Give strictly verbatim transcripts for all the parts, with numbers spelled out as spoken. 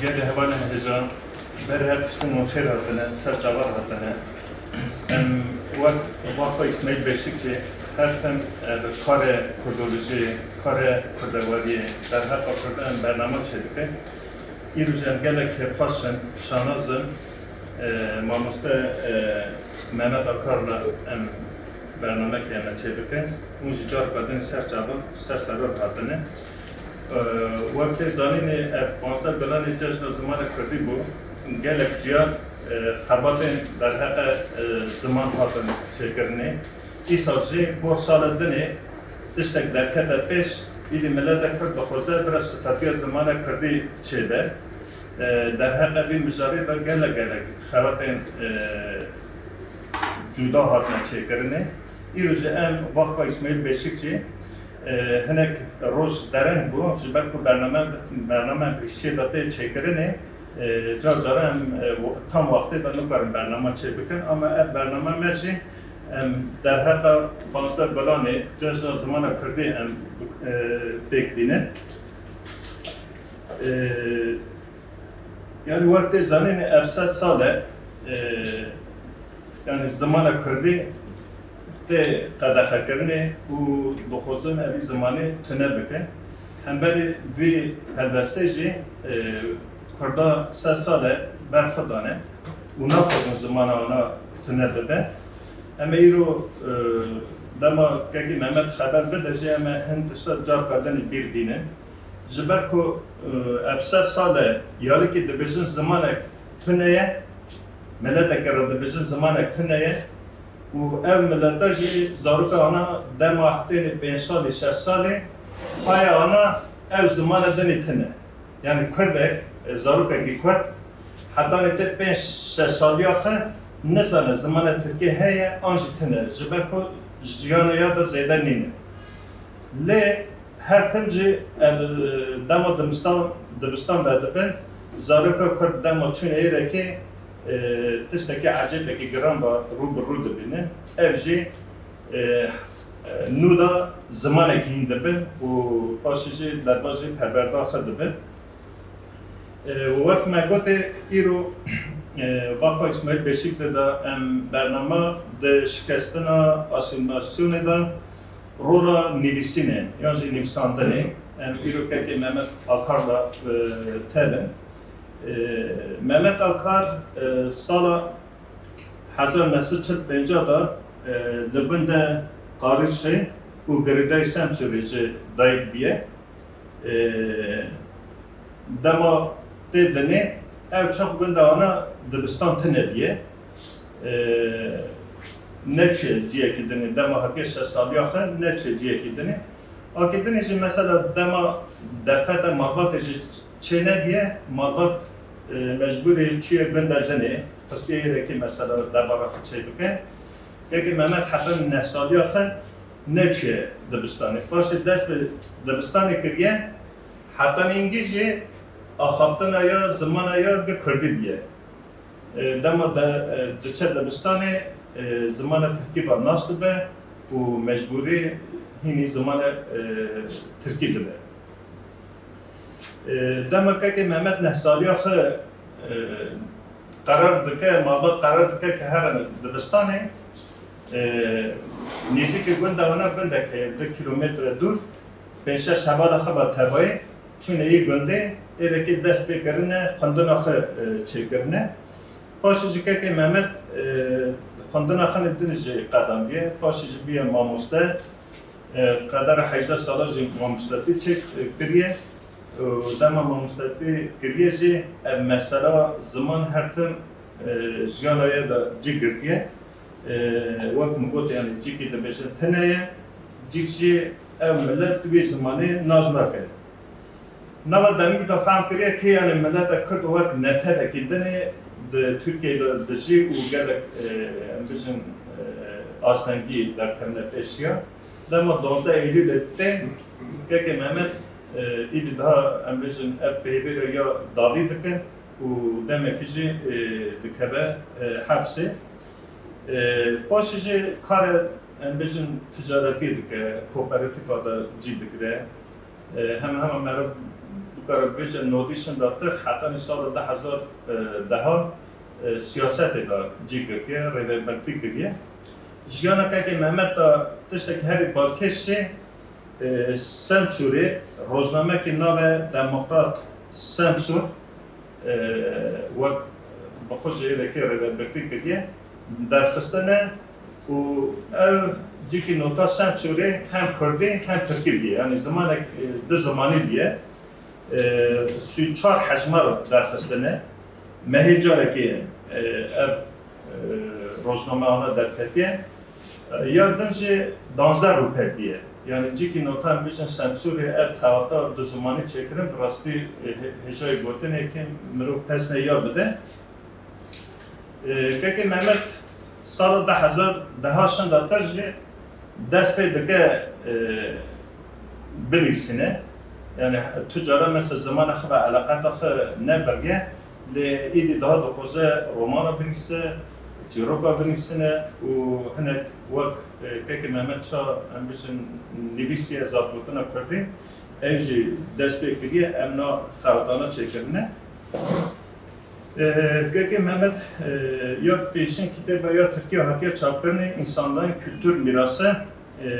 Gelê hevalên hêja, berê her tiştin û xêr hatine, ser çavan hatine. Em wek Vafa Îsmaîl Beşikçî her tim, e, bi karê kurdolojiyê, karê kurdewariyê, derheqa kurdan em bername çêdikin. Îro jî em gelek kêfxweş in, şanaz in. E, mamoste, e, Mehmet Akar'la em bernamekê em ê çêbikin. Hûn jî carka din ser çavan, ser serok hatine. E, wek tê zanînê ev panzdeh gulanê Cejna Zimanê Kurdî bû. Gelek ciyan, e, xebatên derheqê, e, ziman hatin çêkirinê. Îsal jî bo sala dinê tiştek derkete pêş, îdî milete Kurd dixwaze bira statûya zimanê Kurdî çêbe. E, derheqê vî mijarê de gelek gelek xebatên, e, cuda hatine çêkirinê. Îro jî em Vafa Îsmaîl Beşikçî, e, hinek roj dereng bû, ji ber ku bername, bername bi kişiyê de tê çêkirinê, e, car caran em, e, tam wextê de nikarin bername çêbikin, ama ev bername me jî em derheqa panzdeh gulanê Cejna Zimana Kurdî em, e, pêk dînin. E, Yani wek tê zanînê ev sed sal e, e, yani zimana Kurdî tê qedexekirinê û dixwazin evî zimanî tune bikin. Hemberî vî helbestê jî, e, Kurda sed sal e ber xwe dane û naxwazin zimana wana tune bibe. Em ê îro, e, dema kekî Mehmet xeber bide jî em ê hin tişta carka din bîr bînin. Ji ber ku, e, ev sed sal e, ya li kî dibêjin zimanek tune ye, mileteke re dibêjin zimanek tune ye û ev mileta jî zaroka ana dema tenê pênc salî, şeş salî, paya ana ew zimane dinê tune. Yani kurdek, e, zarokekî kurd, hetanê te pênc şeş saliya xwe nizane zimane tirkî heye an jî tune. Ji ber ku jiyana ya de zêde nîne. Lê her tim jî ev, e, dema dimistan, dibistan vedibin, zaroka kurd dema çûne êrekê, e, tiştekî ecêbekî giran ve rû bi rû dibînin. Ev jî, e, e, nû de zimanek hîn dibin û paşê jî derbazî perwerda xwe dibin. E, wek me gotê, îro, e, Vafa Îsmaîl Beşîk de de em bernama di şikestina asîmîlasyonê de rola nivîsînê yan jî nivîsandinê, em îro kekê Mehmet Akar'la, e, tevin. E, Mehmet Akar, e, sala hezar neh sed çil pênc de, e, li gundê Qarîçxê û girêdayî Semsûrê ji dayik bûye. E, dema tê dinê, ew çax gunda wana dibistan tune bûye. E, neçûye ciyekî dinê, dema hatiye şeş saliya xwe neçûye ciyekî dinê. Akî dinê jî mesela dema derfeta malbatê jî çênebûye, malbat, e, mecbûrê çûye gunda dinê, xistiye êrekê mesela debara xwe çêbike. Kekê Mehmet heta neh saliya xwe neçûye dibistanê. Paşê dest bi dibistanê kiriye, heta nîngî jî axaftina ya zimana ya gi kurdî bûye. E, dema de, e, diçe dibistanê, e, zimana tirkî ve nas dibe û mecbûrî hînî zimana, e, tirkî dibe. E, dema kekê Mehmet neh saliya xwe, e, qerar dike, malbat qerar dike ke here dibistanê, e, nêzîkê gunda wana gundek heye, du kîlometre dûr, pênc şeş hevala xwe ve tevayê, çûne yê gundê, êrekê dest pê kirine, xwendina xwe, e, çêkirine. Paşê jî kekê Mehmet, e, xwendina xwe din jî qedandiye, paşê jî bûye mamoste. E, qedera hejdeh sala jî mamostetî çêk, e, kiriye. Û dema mamostetî kiriye jî ev mesela ziman her tim, e, jiyana ye de cî girtiye. E, wek min got, yani cîkî dibêjin tune ye, cîk jî ew milet wê zimanê nas nake. Nava demî de fehm kiriye ke yani mileta Kurd wek netewekî dinê di Tirkiyeyê de dijî û gelek, e, em bijin, e, astengî derkevine pêşiya. Dema duwazdeh Eylûlê tê, kekê Mehmet, e, îdî daha em bijin ev peyvê re ya dawî dike û demekî jî, e, dikeve, e, hepsê. E, paşê jî karê em bijin ticaretî dike, kooperatîfa de cî digire. E, hema hema meriv bikare bibêje nodî şindatir, hetanî sala du hezar deha, e, siyasetê de cî girtiye, rêvebertî kiriye. Jiyana Kekê Mehmet de tiştekî herî balkêş jî, e, Semsûrê, rojnamekî navê Demokrat Semsûr, e, wek bi xwe jî êrekê rêvebertî kiriye, derxistine û ev cîkî nota Semsûrê hem kurdî hem tirkî bûye. Yanî zimanek, e, du zimanî bûye. E, sî û çar hejmar derxistine. Mehê carekê, e, ev, e, rojname ana derketiye. Ya din jî danzdeh rûpel bûye. Yanî cîkî nota em bijin Semsûrê ev xewata du zimanî çêkirin, bi rastî, e, hê-, hêjayî gotinê ke mirov pesne ya bide. E, Kekê Mehmet sala du hezar deha şindatir jî dest pê dike, e, binivîsîne. Yanî tu cara mesela zimana xwe ve eleqeta xwe nebiriye. Lê êdî daha dixwaze romana binivîse, çîroka binivîsine û hinek wek, e, Kekê Mehmet ça em bijin nivîsiye, zatgotina kurdî, ew jî dest pê kiriye, em na xewatana çêkirine. E, Kekê Mehmet, e, ya pêşîn kitêba ya tirkî hatiye çapkirinê, Însanlığın Kültür Mirası, e,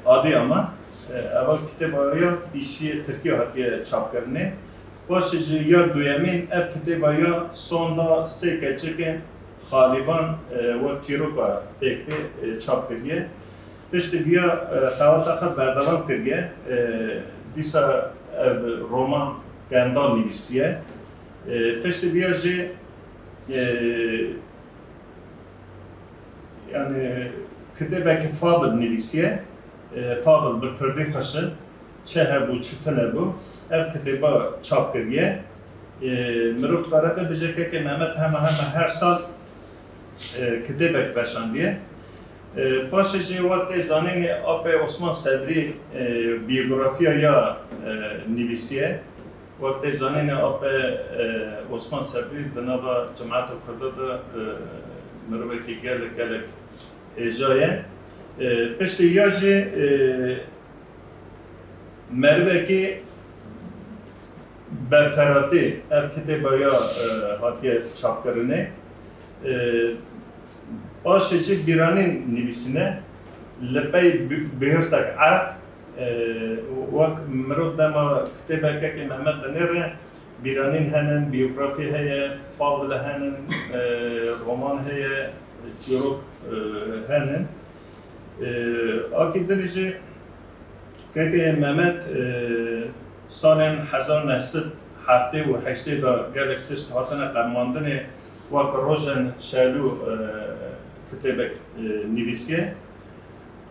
Adıyaman. E, eva kitêba ya pêşî tirkî hatiye çapkirinê. Paşê jî ya duyemîn ev kitêba ya sonda sê keçikên Xalîvan, e, wek çîroka pêk tê, e, çap kiriye. Piştî viya, e, xewata xwe berdewam kiriye. E, dîsa ev roman Kendal nivîsiye. E, piştî viya jî, e, yanî kitêbekî Fadil nivîsiye. E, Fadil bi kurdî xweş e. Çi hebû, çi tune bû, ev kitêba çap kiriye. E, mirov dikare bibêje Kekê Mehmet hema hema her sal, e, kitêbek veşandiye. E, paşê jî wek tê zanînê apê Osman Sedrî, e, biyografiya ya, e, nivîsiye. Wek tê zanînê apê, e, Osman Sedrî di nava cemaeta Kurda de, e, mirovekî gelek, gelek hêja ye. E, piştî ya jî, e, merivekî berferatî ev kitêba ya, e, hatiye çapkirinê. E, paşê jî bîranîn nivîsîne, li pey bi-, bihuştek erd, e, wek mirov dema kitêbekekê Mehmet dinêre, bîranîn henin, biyografî heye, fabile henin, e, roman heye, çîrok, e, henin. E, akî din jî Kekê Mehmet, e, salên hezar neh sed heftê û heştê de gelek tişt hatine qemandinê, wek Rojên Şelû, e, kitêbek, e, nivîsiye.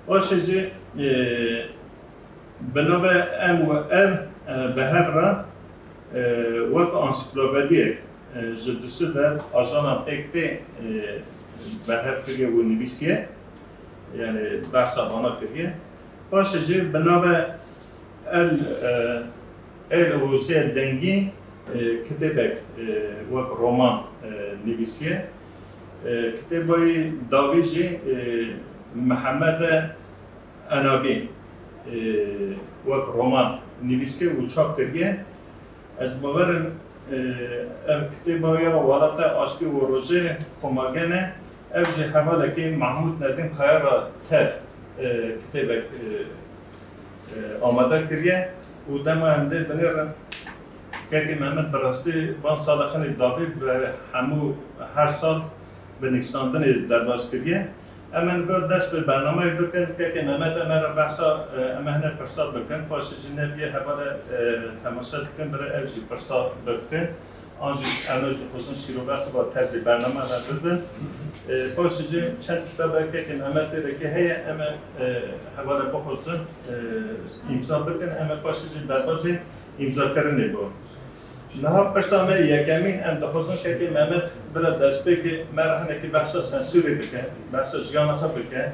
Paşê jî, e, bi navê Em û Ev, e, bi hev re, e, wek ansiklopediyek, e, ji du sed ev ajanan pêk tê, e, berhev kiriye û nivîsiye, yanî behsa vana kiriye. Paşê jî bi navê El, e, El û Hûsê Dengî, e, kitêbek, e, wek roman, e, nivîsiye. E, kitêba wî dawî jî, e, Mihemede Enabî, e, wek roman nivîsiye û çap kiriye. Ez bawer im, e, ev kitêba ya Welatê Aştî û Rojê Komargen e. Ev jî hevalekî Mahmûd Nedîm Kaya re tev, e, kitêbek, e, e, amade kiriye û dema em lê dinêrin, Kekê Mehmet bi rastî van sala xinê dawî bi hemû her sal bi nivîsandinê derbas kiriye. Em ê niha dest bi bernameyê bikin, Kekê Mehmet em ê re behsa, e, em ê hine pirsa bikin, paşê jî ne viyê hevalê, e, temaşe dikin, bire ev jî pirsa bikin. An jî em ê jî dixwazin şîrove xwe tev di bername de bibin. E, paşê jî çend kitabekê Kekê Mehmetê de ke heye, em ê, e, hevalê bixwazin, e, îmza bikin, em ê paşê jî derbazê îmzakirinê bo. Niha pirsa me yekemîn, em dixwazin Kekê Mehmet bira destpêkê me re hinekî behsa Semsûrê bike, behsa jiyana xwe bike.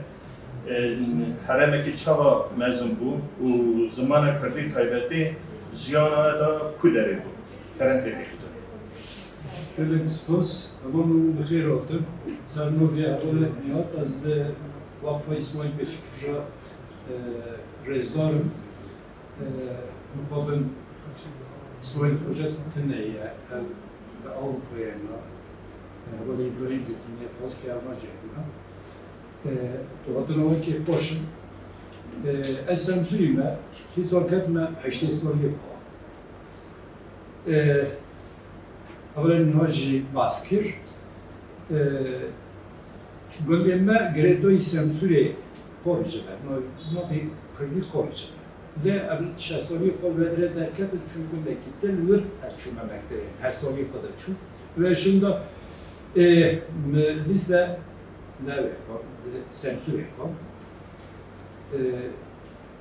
E, herêmekî çawa mezin bû û zimana kurdî taybetî jiyana we de ku derê bû? Kerem têkê ji te. Gelek spas. Hevalno, hûn bi xêr hatin. Ser navê hevalê Nihat, ez li Waqfa Îsmaîl Beşîkçû re, e, rêzdar im. E, Xwe bin, Îsmaîl Hoca tune ye, ev li Ewropayê ne. E, wele Îbrahîm Zîtînê, Pascal Nacerî ne. E, tu hatina we kêfxweş in. E, ez Semsûrî me, îsal ketime heştê saliyê xwe. E, Ewle niha jî bas kir. E, Gundê me girêdayî Semsûrê Koricê be, na-, navê Pirlî Koricê be. Lê ev şesalî xwe vedire derketin, çûn gundekî din, li wir ez çûme mektebê, hesalî xwe de çû. Ve şunda, e, mi lîse ne wê xwe, Semsûrê xwe. E,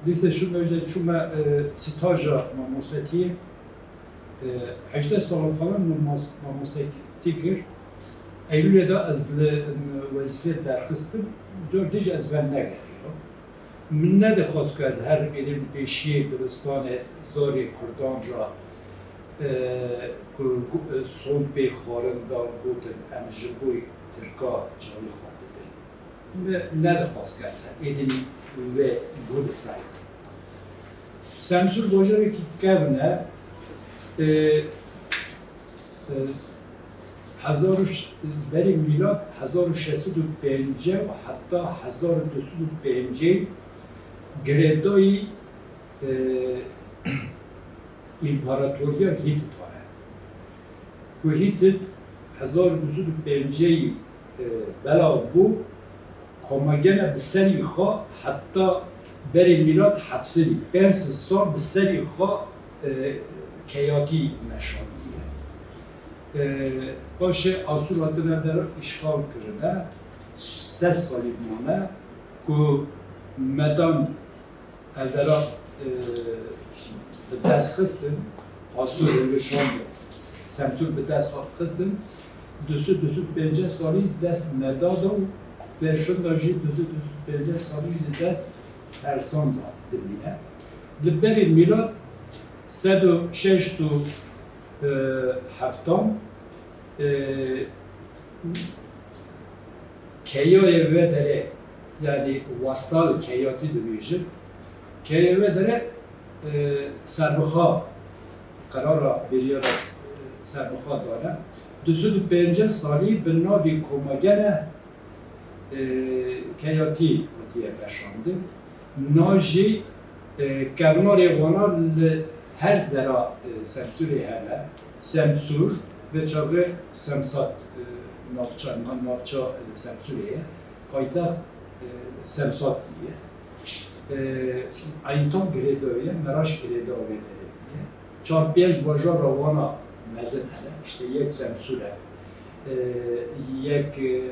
Lîse şûme ji çûme, e, sîtaja mamostetiyê. E, hejdeh sala falan mamos-, mamostetî kir. Eylûlê de ez li, em, wezîfê derxistim. Cor dî jî ez venegeriya. Min nedixwest ku ez her êdî li pêşiyê dibistanê zarê kurdan re, e, ku, ku, e, son pê xwarin dan gotin, em ji bo Tirka canê xwe didin. Ne, nedixwast ke ez êdî wê gund ser. Semsûr bajarekî kevn e. E, e, hezar û ş-, berî mîlad hezar û şeş sed û pêncî û heta hezar û du sed û pêncî girêdayî, e, împaratoriya Hîtitan e. Ku Hîtit hezar û du sed û pêncî, e, belav bû, Komagene bi serî xwe heta berê mîlad hepsirî, pênc sed sal bi serî xwe, e, keyatî meşandiye. E, Paşê Asûr hatine der îşxal kirine, sed salî mane ku Medan Eldera, e, bi dest xistin, Asûr li Şam, Semsûr bi dest xistin, du sed du sed pêncî salî dest Meda da û pêşinda jî du sed du sed pêncî salî li dest Persan da dimîne. Li berê mîlad sed û şeş û heftan, e, Keyayê vê derê, yanî wasal keyatî dibêjin, keyayê vê derê, e, serbixa, qerara bêriyara, e, serbixa dane. Du sed û pêncî salî bi navê Komagene, e, keyatî hatiye meşandin. Na jî, e, kevnarê wana li her dera, e, Semsûrê hene. Semsûr, vê çaxê Semsat, e, navça, na-, navça, e, Semsûrê ye. Paytext, e, Semsat ye. E, Eyntan girêdayê ye, Meraş girêdayê ye. Çar pênc bajara wana mezin hene. İşte yek Semsûr e, e, yek, e,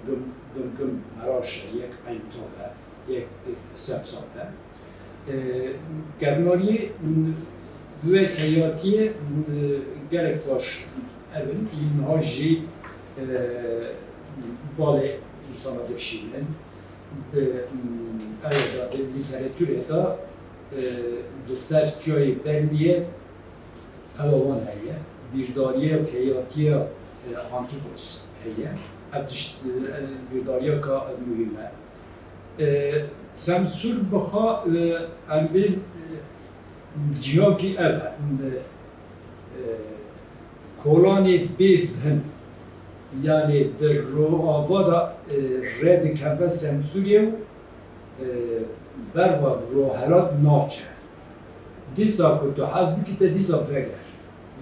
Gim-, Gimgim Meraş e, yek Eyntan e. Yek Semsat e. E, kevnariyê, m, wê keyatiyê, m, gelek baş ev in, niha jî, e, balê însana dişînin. Di, m, ew de, di lîteratûrê de, e, li ser çiyayê Benliyê ew wan heye. Bîrdariya keyatiya, e, Antikos heye. Ev tişt, e, bîrdariya ka muhîm e. E, Semsûr bi xwe, e, em bên, e, cihakî ev e, e, kolanê bê bin, yanî di roava de, e, rê dikeve Semsûrê û, e, berva rohelat naçe. Dîsa ku tu hez bikî te dîsa veger.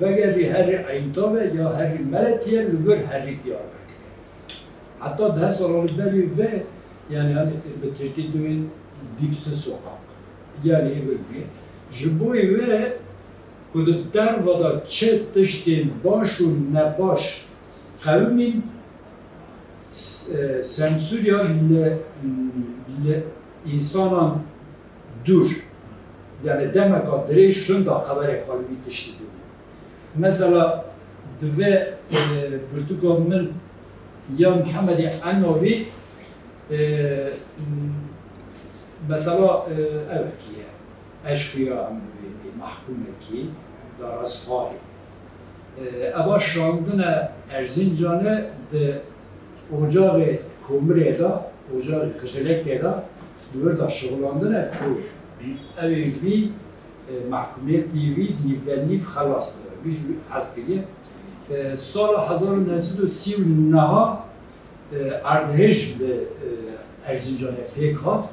Vegerî herî Eynta ve ya herî Meletiye li vir herî Diyarbekirê. Heta deh sala li berî vê, yani, hani bi tirkî dibên dîpsiz sokak. Yani ê vir bûye. Ji bo vê ku di derva de çi tiştên baş û nebaş qewimîn, s-, e, Semsûriya li, li însanan dûr, yani demeka dirêj şunda xeberê xwe li wî tiştî dibî. Mesela, divê, e, pirtûka min ya Mihemedê Enavî, e, m-, mesela, e, evekî ye. Eşqiya em dibêjin, mehkûmekî, darazxwarê. E, eva şandine Erzincanê di ocaxê komirê de, ocaxê qijilekê de, di wir de şixulandine ku ew ê vî E, mehkûmiyetî wî nîvbenîv xelas bû. Wî jî hez kiriye. E, sala hezar û neh sed û sî û neh e, erdhêj li, e, Erzincanê pêk hat.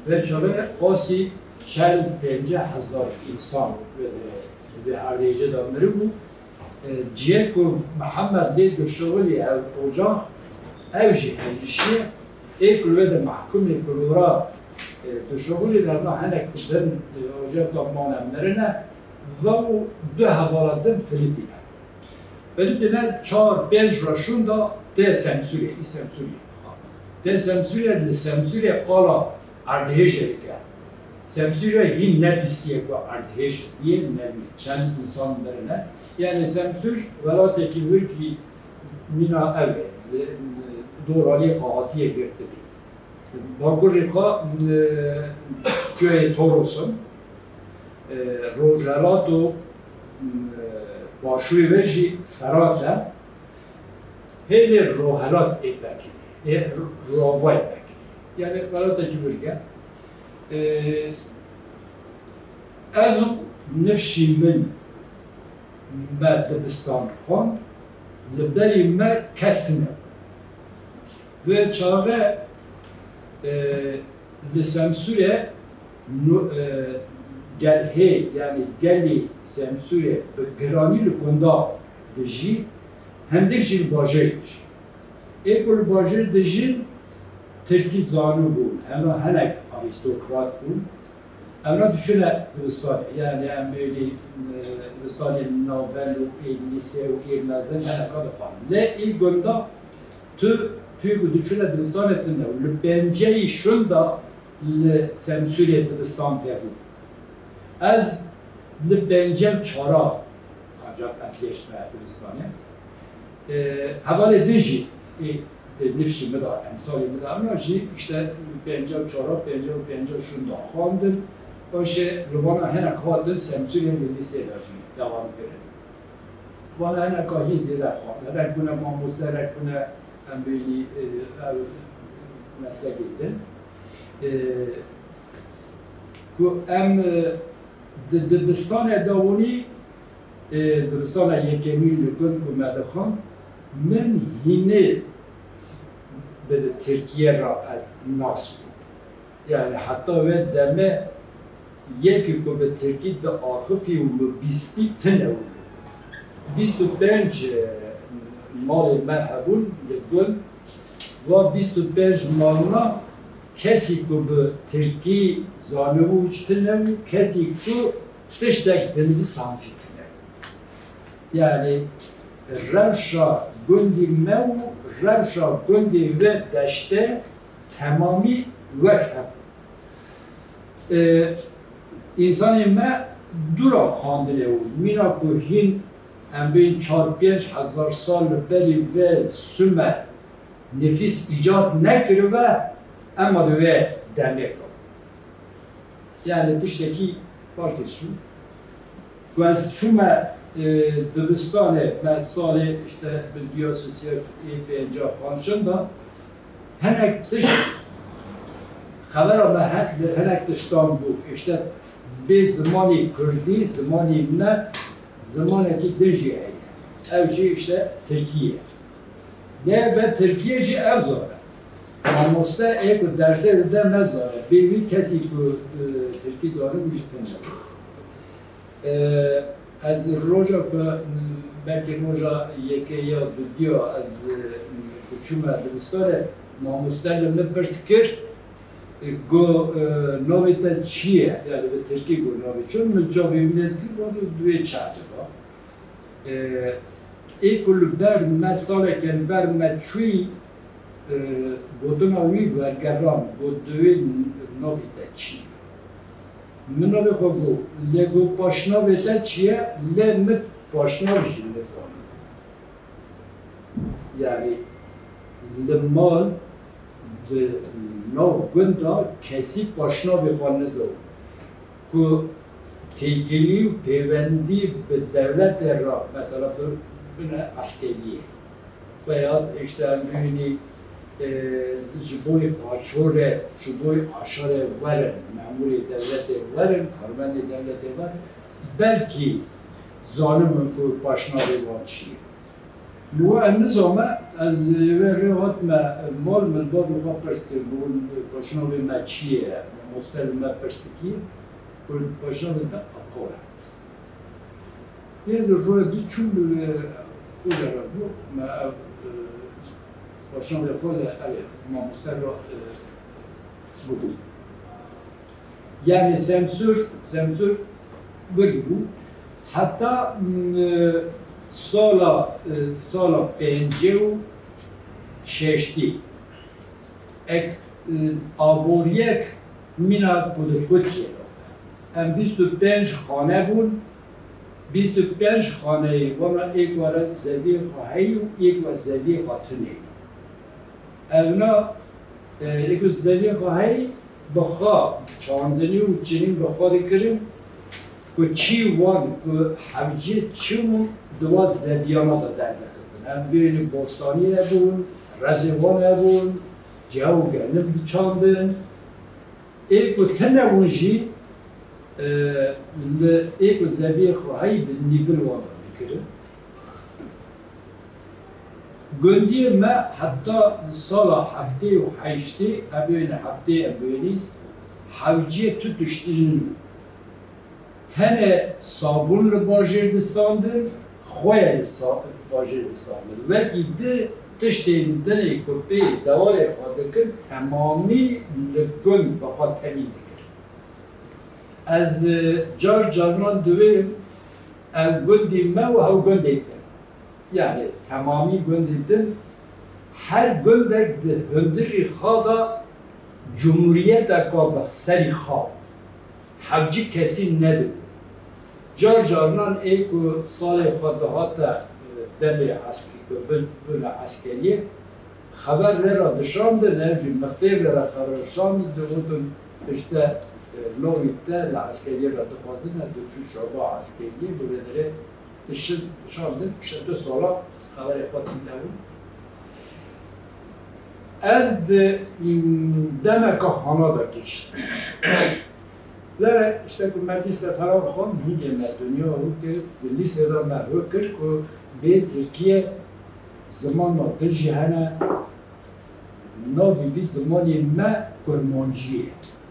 Vê çaxê qasî çel pêncî hezar însan li vê erdhêjê de miribû. E, cihê ku Mihemed lê dişuxulî ew ocax, ew jî hêlişiye. Ê ku li wê de mehkûmê ku li wira, e, dişuxulî, lê hinek di bin, e, ocax de mane mirine. Ve û du hevala din filitîne. Filitîne çar pênc re şûnda tê Semsûrê, î Semsûrê. Tê Semsûrê, li Semsûrê qala erdhêjê dike. Semsûrê hîn nebîstiye ku erdhêj bûye, nebûye. Çend însan mirine. Yani Semsûr welatekî wir kî mîna ew e, li, li doralê xwe hatiye girtinê. Bakurê xwe, e, çiyayê Toros in, e, rojhilat û, e, başûrê wê jî Ferat e. Hêlê rohelat ê vekirî, ê rovayê vekirî. Yani welatekî wir e. E, ez û nifşî min me dibistan xwend, li berî me kes tune bû. Vê çaxê, e, li Semsûrê nu-, e, gel hê, yani gelî Semsûrê bi giranî li gunda dijî, hindik jî li bajêr dijî. Ê ku li bajêr dijîn, tirkî zanî bûn, hema hinek arîstokrat bûn. Ewna diçûne dibistanê, yani em bêjî, e, dibistanê navbend û ê lîse û ê mezin hineka dixwandin. Lê ê gunda tu, tu ku diçûne dibistanê tune û li pênceyî şûnda li Semsûrê dibistan vebû. Ez li pêncî û çara ancak ez gêştime dibistanê. E, hevalê din jî, e, di nifşî min de, emsalê min de, ewna jî işte pêncî û çar, pêncî û pênc şûnda xwendin. Paşê li vana hinek hatin Semsûrê li lîsê de jî dewam kirin. Vana hineka hîn zêde xwendin. Hinek bûne mamoste, hinek bûne em bêjî, e, ew meslekê din. E, ku em, e, di dibistanê de hûnî, e, dibistana yekemîn li gund ku me dixwend, min hînê bi Tirkiye re ez nas bûm. Yani heta wê demê yekî ku bi tirkî diaxifî û min bîstî tune bû. Bîst û pênc, e, malê me hebûn li gund. Va bîst û pênc malna kesî ku bi tirkî zanibû ji tune bû, kesî ku tiştek dinivîsan jî tune bû. Yani rewşa gundî me û rewşa gundê wê deştê temamî wek hev bû. E, însanê me dûra xwendinê û mîna ku hîn em bên çar pênc hezar sal li berî vê Sumer nifîs îcad nekiribe, ema di wê demê de. Yani tiştekî farkê çû. Ku ez çûme, e, dibistanê, me salê işte bi diya sisiyek ê pênca xançin de, hinek tişt, xebera me he-, hinek tiştan bû. İşte bê zimanê kurdî, zimanê me, zimanekî din jî heye. Ew jî işte tirkî ye. Lê bi tirkî jî ew zane. Mamoste ê ku dersê dide nezane. Bê wî kesî ku, e, tirkî zanibû jî tune. E, ez roja ku, belkî roja yekê ya dudiya ez, e, ku çûme dibistanê, mamoste li min pirs kir, e, got, e, navê te çi ye? Yani bi tirkî got navê. Çûn min çavê wî mêz kir, got, di wê çaxê de. E, ê ku li ber me, saleke li ber me çûyî, e, gotina wî wergerand, got, di wê navê te çi ye? Min navê xwe got, lê got, paşnavê te çi ye? Lê min paşnav jî nizanim. Yani li mal, di nav gunda kesî paşnavê xwe nizane. Ku têkilî û pêwendî bi dewletê re, mesela bi, bine eskeriyê veya işte em bibînî e, ji bo yê paçorê, ji bo yê aşarê werin, memûrê dewletê werin, karmendê dewletê werin, belkî zanibin ku paşnavê wan çi ye. Li we em nizame, ez ê wê rê hatime mal, min bavê xwe pirs kir, bû paşnavê me çi ye, mamoste li me pirs dikî, û paşnavê te aqor e. Yê ez rûyê dî çûm, e, xwe de re bû, me ev, e, paşnavê xwe de ev ê mamoste re, e, bû. Yani Semsûr, Semsûr bir bû. Heta, m, e, sala, e, sala pêncî û şeştî ek, e, aboriyek mîna ku di Kutiyê de. Em bîst û pênc xane bûn, bîst û pênc xaneyê wana êk were zeviyê xwe heyî û êk we zeviyê xwe tuneyî. Evna, e, êk û zeviyê xwe heyî bi xwe çandinî û çinîn bi xwe dikirin ku çî wan ku hevcî çi bûn di wan zeviyana de derdixistin. Em bênî bostanî hebûn, rezê wan hebûn, cew genim diçandin. Ê ku tune bûn jî, e, li ê ku zeviyê xwe heyî bi nîvil wan dikirin. Gundiyê me heta sala heftê û heştê, em bênî heftê em bênî, hewciyê tu tiştî nîn. Tenê sabûn li bajêr distandin, xwe ye li sa-, bajêr distandin. Wekî di tiştên din ê ku pê dewarê xwe dikin, temamî li gund bi xwe temî dikir. Ez, e, car carinan diwêrim, ev gundê me û hew gundê din. Yani temamî gundê din, her gundek di hundirî xwe de cumhuriyeteka bi serî xwe bû. Hevcî kesî nedibû. Car carinan ê ku salê xwe dihate, e, demê eskî, ku bin, bine eskeriyê, xeber lê re dişandin, ev jî mixtêr lê re xeber dişandin, digotin, işte, e, navê te li eskeriyê re dixwazin, e, diçû şoba eskeriyê, bi vê derê dişin, dişandin, işte, du sala xeberê xwe tîne bû. Ez di, m, demeka hana de gihîştim. Lê işte ku me lîse feram xwend, hingê me dinya hû kir, di lîsê de me hû kir ku bê Tirkiye zimana din jî hene, navê vî zimanê me kurmancî ye,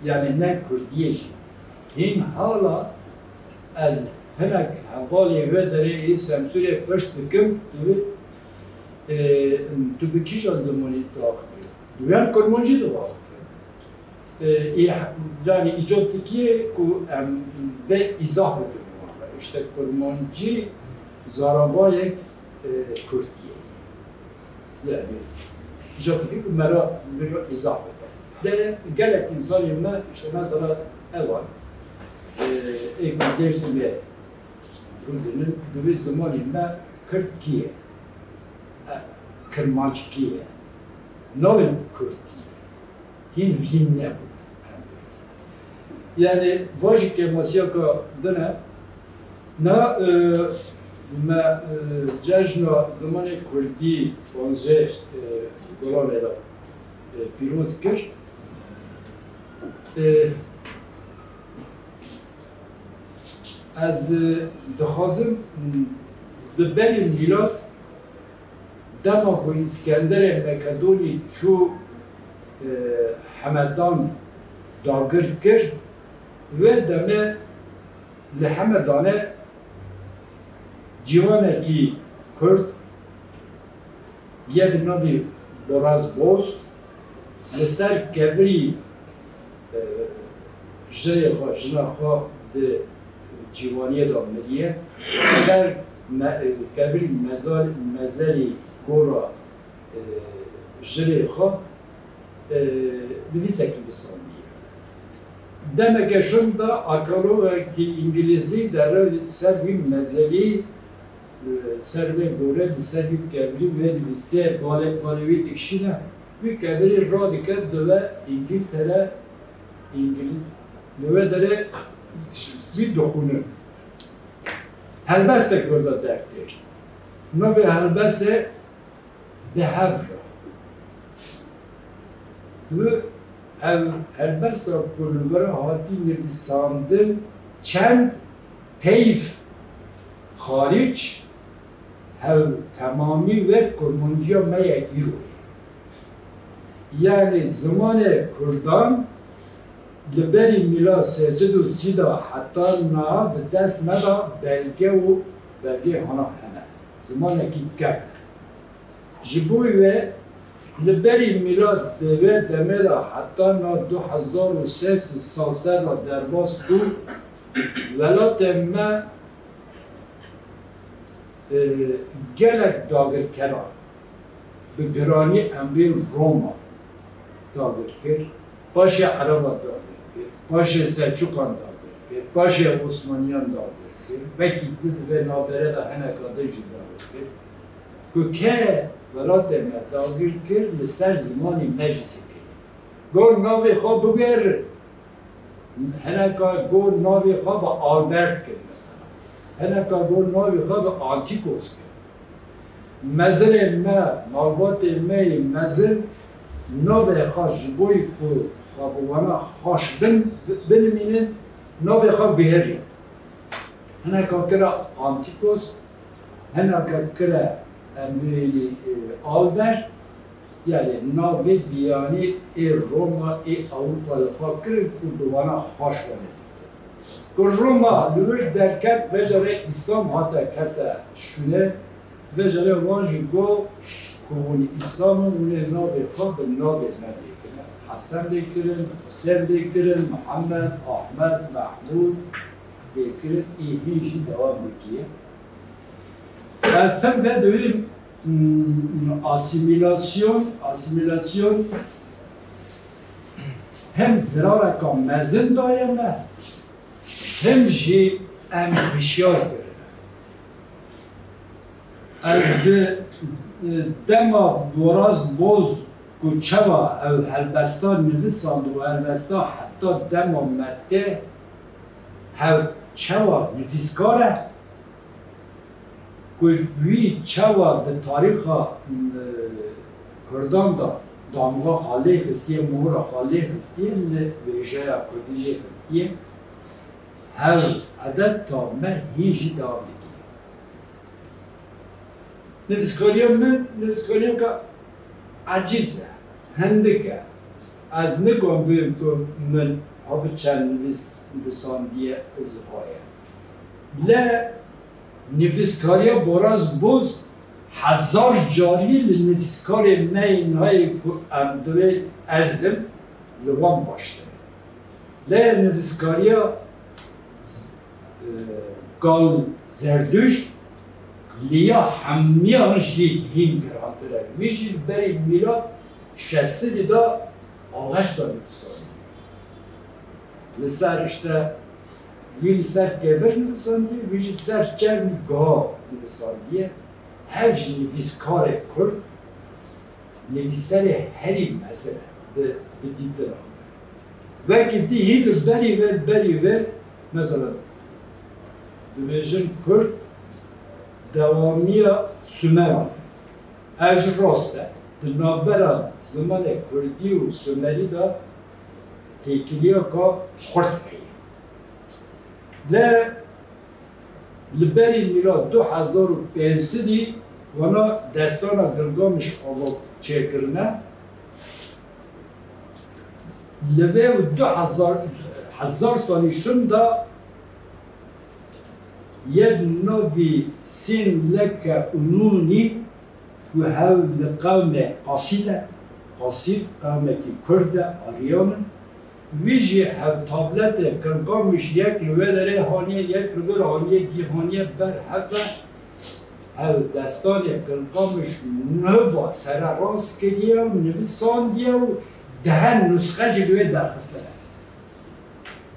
yani ne kurdî ye jî. Hîn hala ez hinek hevalê wê derê ê Semsûrê pirs dikim, tu, e, tu bi kîjan zimanî diaxivî? Divê em kurmancî diaxivin. E, ê, yani îcot dikiye ku em vê îzah bikin wan re. İşte kurmancî zaravayek, e, kurdî ye. Yani îcot dikiye ku me re, me re îzah bike. De gelek insanê me, işte mesela ev an, e, ê ku Dêrsimê rûdinin, divê zimanê me kirdkî ye. E, kirmanckî ye. Navê kurdî ye. Hîn, hîn nebû. Yani, va jî kêmasiyeka din e. Na, e, me, e, cejna zimanê kurdî panzdeh, e, Gulanê de, e, pîroz kir. E, ez, e, dixwazim, m, di berî mîlat Dema ku Îskenderê Mekedonî çû, e, Hemedan dagir kir, wê demê li Hemedanê ciwanekî Kurd yê bi navê Boraz Boz li ser kevirî, e, jirê xwe, jina xwe di ciwaniyê de miriye. Ser me-, e, kevirî mezal-, mezelî gora, e, jirê xwe, e, nivîsekî bistandiye. Demeke şûn de arkeologekî îngilîzî dere ser wî mezelî Li ser vê gore, li ser vî kevirî wê nivîsê, balê, balê wî dikişîne, wî kevirî radike dibe Îngiltere, Îngilîz, li wê derê wî dixwînin. Helbestek wê de dertêr. Navê helbesê Bi hev re. Bi ev helbesta ku li vir hatî nivîsandin çend teyf xaric hev temamî wek kurmanciya me ye îro. Yanî zimanê kurdan li berî mîla sê sed û sî de heta niha di dest me de belge û belgê hana hene. Zimanekî kevn e. Ji bo wê li berî mîlad di vê demê de heta na du hezar û sê sed sal ser re derbas bû, welatê me, e, gelek dagirkeran bi giranî em bên Roma dagir kir. Paşê Ereba dagir kir, paşê Selçûkan dagir kir, paşê Osmaniyan dagir kir, wekî di di vê navbere de hineka din jî dagir kir. Ku ke welatê me dagir kir, li ser zimanê me jî sekiniye. Got navê xwe bigêrin. Hineka got navê xwe bi Albert kir mesela. Hineka got navê xwe bi Antikos kir. Mezirên me, malbatê me yê mezin navê xwe ji bo ku xwe bi wana xweş bin, binimînin, navê xwe guheriye. Hineka kire Antikos, hineka kire em bêjî, e, Albert, yanî navê biyanî ê Roma, ê Ewropa li xwe kirin ku bi wana xweş wene dîtin. Ku Roma li wir derket, vêca re Îslam hate kete şûnê, vêca re wan jî got ku hûn Îslam in, hûn ê navê xwe bi navê me lê kirin. Hesen lê kirin, Husên lê kirin, Mihemed, Ahmed, Mehmûd lê kirin, ê hîn jî dewam dikiye. Ez tim vedûyim, mm, asîmîlasyon, asîmîlasyon hem zirareka mezin daye me, hem jî em hişyar kirine. Ez bi, e, dema Boraz Boz ku çawa ew helbesta nivisand û helbesta heta dema me tê hew çawa nivîskar e, ku wî çawa di tarîxa, e, Kurdan de damga xwe lê xistiye, mohra xwe lê xistiye, li wêjeya Kurdî lê xistiye, hev edeta me hîn jî dewam dikir. Nivîskariya min, nivîskariyeke eciz e, hindik e. Ez nikom bêjim ku min ha bi çend nivîs, nivîsandiye ziha ye. Lê nivîskariya Boraz Boz hezar carî li nivîskarê me yên nayê ku em divê ez im, li wan baştir e. Lê nivîskariya z-, e, Gal Zerdûşt li ya hemiyan jî hîn girantir e. Wî jî li berî mîlad şeş sedî de Avesta nivîsandiye. Li ser işte wî li ser kevir nivîsandiye, wî jî li ser çermî giha nivîsandiye. Hev jî nivîskarê Kurd, nivîserê herî mezin e bi, bi dîtina me. Wekî dî hîn li berî vê, berî vê, mesela dibêjin Kurd dewamiya Sumeran e. Ev jî rast e. Di navbera zimanê Kurdî û Sumerî de têkiliyeka xurt heye. Lê li berî mîlad du hezar û pênc sedî wana destana Gilgamiş ava çêkirine. Li vê û du hezar, hezar salî şûn de yek navî Sîn Leke û Nûnî ku hew li qewmê Qasîd e, Qasîd qewmekî Kurd e, Aryan in, wî jî hev tabletê Gilgamiş yek li wê derê haniye, yek li wir haniye, gî haniye ber hev ve, hev destanê Gilgamiş nûva sererast kiriye û nivîsandiye û deh nusxe jî li wê derxistine.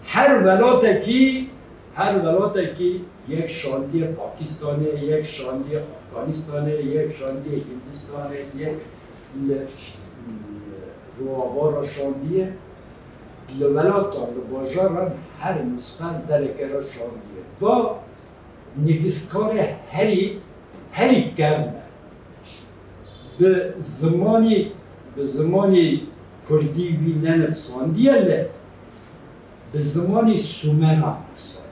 Her welatekî, her welatekî yek şandiye Pakistanê, yek şandiye Afganistanê, yek şandiye Hindistanê, yek li, li Rojavara şandiye. Li welatan, li bajaran her nusxe dereke re şandiye. Va nivîskarê herî, herî kevn e. Bi zimanî, bi zimanî kurdî wî nenivsandiye, lê bi zimanî Sumeran nivsandiye.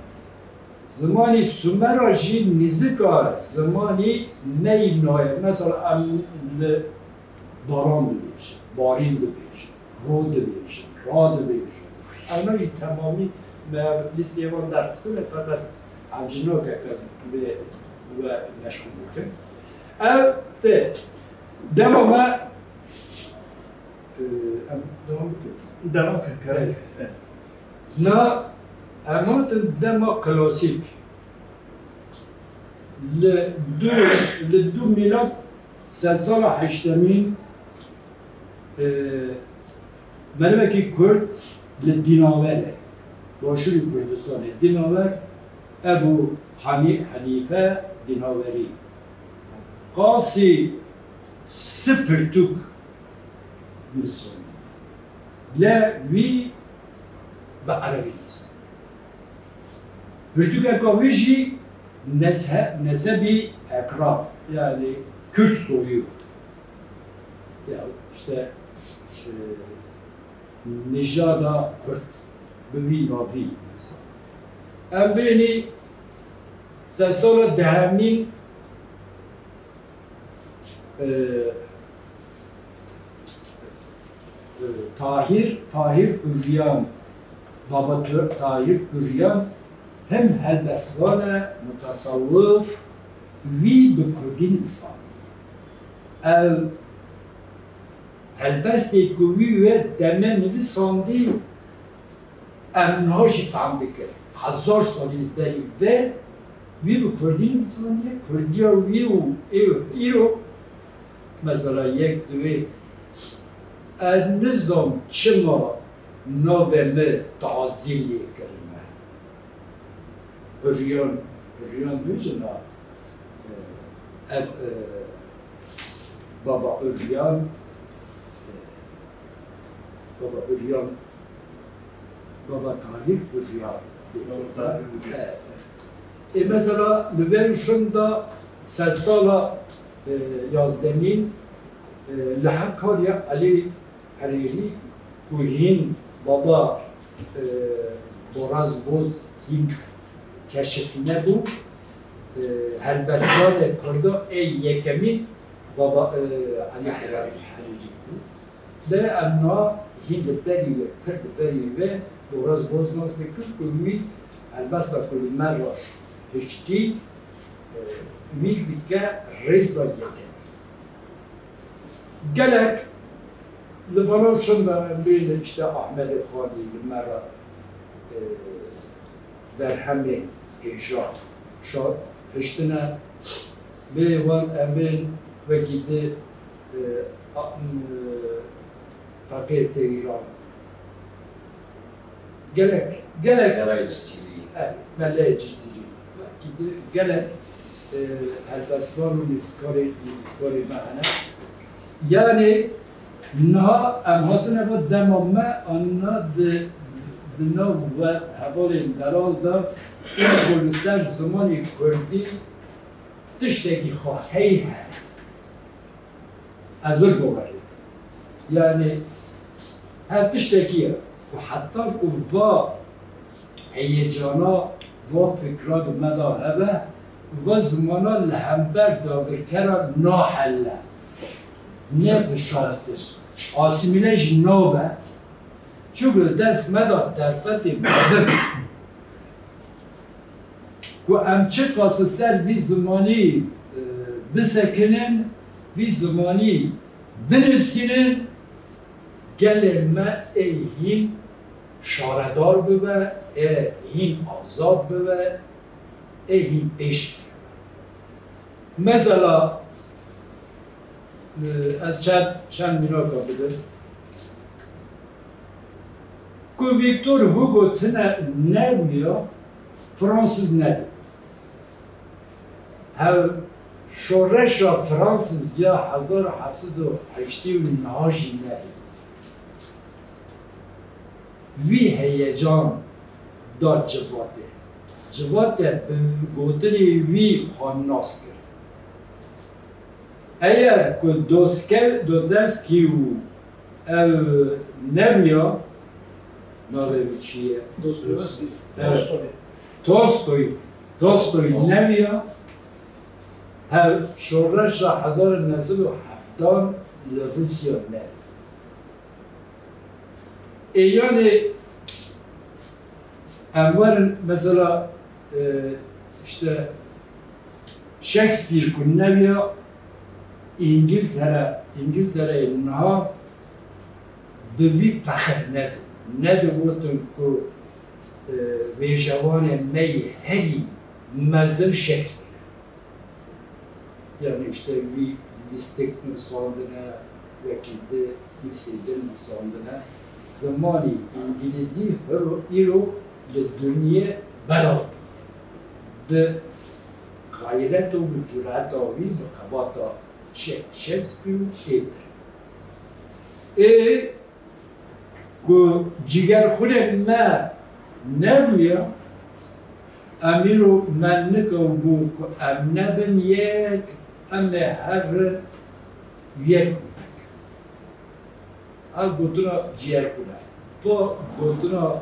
Zimanî Sumera jî nîzika zimanî me yî nayê. Mesela em li baran dibêjin, barîn dibêjin, ro dibêjin, ra dibêjin. Ewna jî temamî me lîsteyê wan derxistine, feqet hemcî nake ke bê we meşxûl bikin. Ev tê. Dema me, e, em devam bikin. Devam ke, kerem. Evet. Na, em hatin dema klasîk. Li du, li du mîlat sedsala heştemîn, e, merivekî Kurd li Dînaver e. Başûrê Kurdistanê. Dînaver, Ebû Hanî-, Henîfe Dînaverî. Qasî si pirtûk nivîsandî. Lê wî bi erebî nivîsandî. Pirtûkeka wî jî nese-, nesebî Ekrad, yanî Kürt soyu. Ya işte, e, nijada Kurd bi wî navî mesela. Em bênî sedsala dehemîn, e, e, Tahîr, Tahîr Uryan, Baba Tö-, Tahîr Uryan hem helbestvan e, mutasawif, wî bi kurdî nivîsandî. Ev helbestê ku wî wê demê nivîsandî, em niha jî fehm dikin. Hezar salî li berî vê wî bi kurdî nivîsandiye, kurdiya wî û ê-, îro, mesela yek divê, ez nizam çima navê min tazî lê kirine. Hurriyan, Hurriyan dibêjin a, e, ev, e, Baba Hurriyan, e, Baba Hurriyan, Baba Tahîr Hurriyan. Baba Tahîr Hurriyan. E, e, mesela li vê şûn de sedsala, e, yazdemîn, e, li Hekarya Elî Herêrî ku hîn baba, e, Boraz Boz hîn keşifîne bû, e, helbestvanê Kurda ê yekemîn baba, e, Elî Herêrî, Herêrî bû. Lê em niha hîn li berî wê, pir li berî wê Boraz Boz nas dikin ku wî helbesta ku li me re hiştî, e, wî dike rêza yekemîn. Gelek li vana şûn de em bêne işte Ahmedê Xalî li me re, e, berhemên hêja şa-, hiştine. Bê wan em bên wekî di, e, a-, e, Feqê Teyran. Gelek, gelek. Melayê Cizîrî. E, Melayê Cizîrî. Belkî de gelek, e, helbestvan û nivîskarê, nivîskarê me hene. Yanî niha em hatine va dema me anîna di, di nav we hevalên delal de ên ku li ser zimanê kurdî tiştekî xwe heyî hene. Ez wir bawer dikim. Yanî her tiştekî ye ku heta ku va heyecana, va fikra di me de hebe, va zimana li hember dagirkera nahelle, nedişaftin, asîmîle jî nabe, çunku li dest me de derfetê mezin. Ku em çiqas li ser vî zimanî, e, bisekinin, vî zimanî binivîsînin, gelê me ê hîn şaredar bibe, ê hîn azad bibe, ê hîn pêş bikeve. Mesela, e, ez çend, çend mînaka bidim. Ku Victor Hugo tine nebûya, Fransız nedî. Hev şoreşa Fransız ya hezar û heft sed û heştê û neh jî nedî. Wî heyecan da civatê. Civate bi gotinê wî xwe nas kir. Eger ku Dostoyev-, Dostoyevskî û Ev Nevya, navê wî çi ye? Dostoyevskî. Evet. Tolstoy. Tolstoy. Tolstoy Nevya, her şoreşa hezar û neh sed û heftan li Rûsya ne. Ê, yanî em werin mesela, e, işte Shakespeare ku neviya, Îngiltere, Îngiltereyê niha bi vî fexir nedibû. Nedigotin ku, e, wêjevanê me yê herî mezin Shakespeare e. Yani işte wî lîstik nivîsandine, wekî di nivîsê din nivîsandine. Zimanî îngilîzî hiro, îro li dinyê belav bûye. Bi xeyret û bi cureta wî, bi xebata Shakespeare û êdir. Ê ku cîgerxwînên me nebûye, em îro me nikewbû ku em nebin yek, em ê herin yek û yek. Ev gotina cîgerxwîn e. Va gotina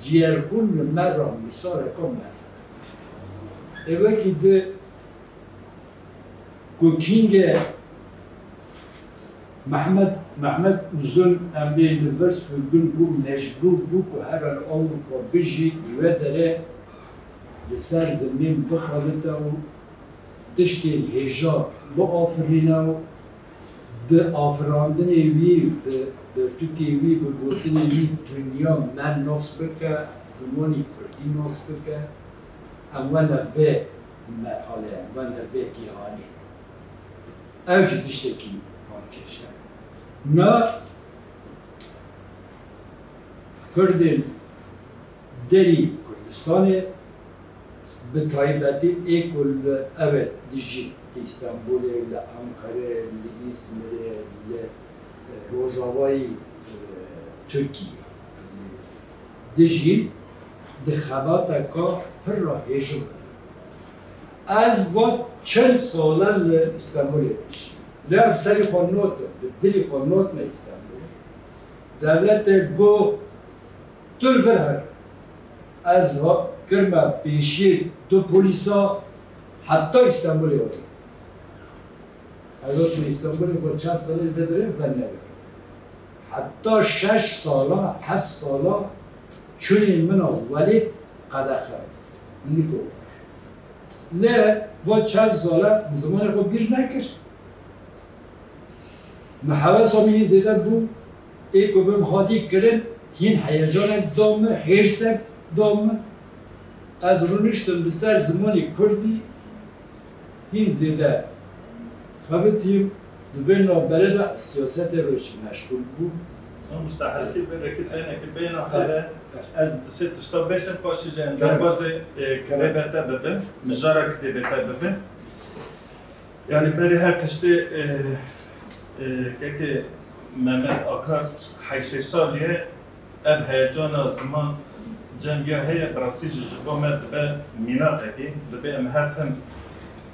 cîgerxwîn li me re misaleke mezin e. Ê wekî di Ku Kîngê Mehmet, Mehmet Uzun em bê li vir sürgün bû, mecbûr bû ku here li Ewropa bijî, li wê derê li ser zimên bixebite û tiştên hêja biafirîne û bi afirandinê wî, bi pirtûkê wî, bi gotinê wî dinya me nas bike, zimanî kurdî nas bike. Em wene vê merhalê, em wene vê gihanê. Ev jî tiştekî balkêş e. Na Kurdên derî Kurdistanê, bi taybetî ê ku li ev e dijîn, li Îstanbulê, li Ankarê, li Îzmirê, li, e, rojavayî, e, Tirkiyê. Dijî di xebateka pir re hêjim bû. Ez va çil sal e li Îstanbulê dijîm. Lê ev serî xwe notim, bi dilî xwe notime Îstanbulê. Dewletê got, tu li vir here. Ez va kirime pêşiyê du polîsa heta Îstanbulê werî. Ez got, tu Îstanbulê xwe çend salê li vir e, venegere. Heta şeş sala, heft sala çûnê min a welêt qedexe. Niko. Lê va çend sala min zimanê xwe bîr nekir. Min hewesa min yê zêde bû, ê ku bim hatî kirin, hîn heyecanek da min, hêrsek da min. Ez rûniştim li ser zimanê kurdî, hîn zêde xebitîm, di vê navberê de siyasetê re jî meşgûl bûm. Mamoste, heskê berekî tenekî bêna xele, ez di sê tişta bêjim, paşê jî em derbazê, e, kitêbê te bibin, mijara kitêbê te bibin. Yani berê her tiştê, e, e, kekê Mehmet Akar heştê salî ye, ev heyecana ziman cem ya heye, bi rastî jî ji bo me dibe mînakekî, dibê em her tim,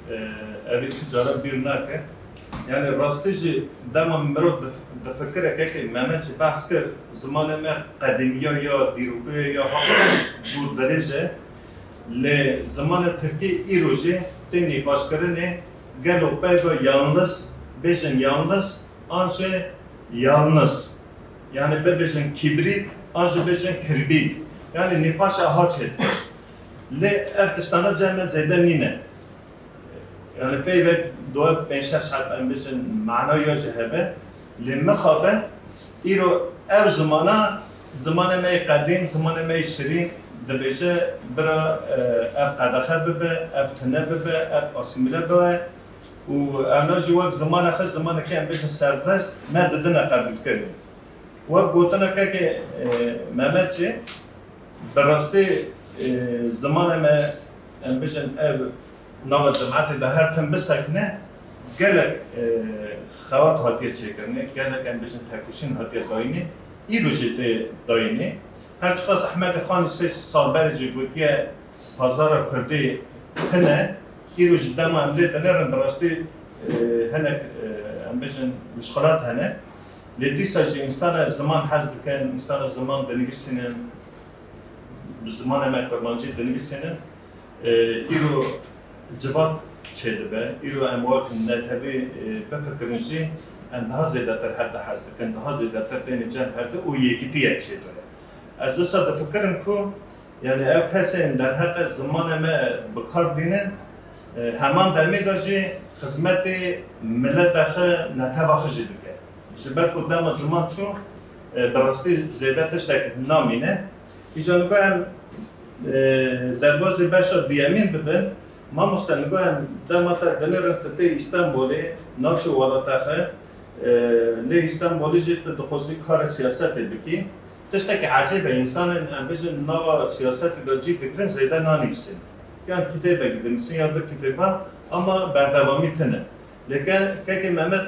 e, evî tu cara bîr nake. Yani rastî jî dema mirov dif-, difikire, kekê Mehmet jî behs kir, zimanê me qedîmiya ya dîrokiya ya haka dûr dirêj e. Lê zimanê tirkî îro jî tê nîqaşkirinê, gelo peyva yalniz, bêjin yalniz, an jî yalniz. Yani bibêjin kîbrît, an jî bêjin kirbît. Yani nîqaşa ha çêdike. Lê ev tiştana cem me zêde nîne. Yani peyvek dua pênc şeş heb em bêjin mana ya jî hebe. Lê mixabin, îro ev zimana, zimanê me yê qedîm, zimanê me yê şirîn dibêje, bira, e, ev qedexe bibe, ev tune bibe, ev asîmîle bibe û ewna jî wek zimaneke, zimanekî em bêjin serdest, me didine qebûlkirinê. Wek gotineke ke, e, Mehmet jî, bi rastî, e, zimanê me, em bêjin, ev nava cemaetê de her tim bisekine, gelek, e, xewat hatiye çêkirinê, gelek, em bêjin, tekoşîn hatiye dayînê, îro jî tê dayînê. Her çiqas Ehmedê Xanî sê sal berê jî gotiye, pazara kurdî tune, îro jî dema em lê dinêrin, bi rastî, e, hinek, e, em bêjin, muşkilat hene. Lê dîsa jî însana ziman hez dikin, însana ziman dinivîsînin, bi zimanê me kurmancî dinivîsînin. E, îro civak çêdibe, îro em wek netewî, e, bifikirin jî em daha zêdetir hev de hez dikin, daha zêdetir têne cem hev de û yekîtiyek çêdibe. Ez dîsa difikirim ku, yanî ev kesên derheqê zimanê me bi kar dînin, e, heman demê de jî xizmetê mileta xwe, netewa xwe jî dike. Ji ber ku dema ziman çû, e, bi rastî zêde tiştek namîne. Îca nigo em, e, derbazî beşa duyemîn bibin. Mamoste, nigo em dema te dinêrin, tu tê Îstanbulê, naçî welata xwe, e, lê Îstanbulê jî tu dixwazî kara siyasetê bikî. Tiştekî ecêb e, însanên, em bêjin, nava siyasetê de cî digirin, zêde nanivîsin. Yan kitêbek dinivîsin ya du kitêba, ama berdewamî tune. Lê ke-, kekê Mehmet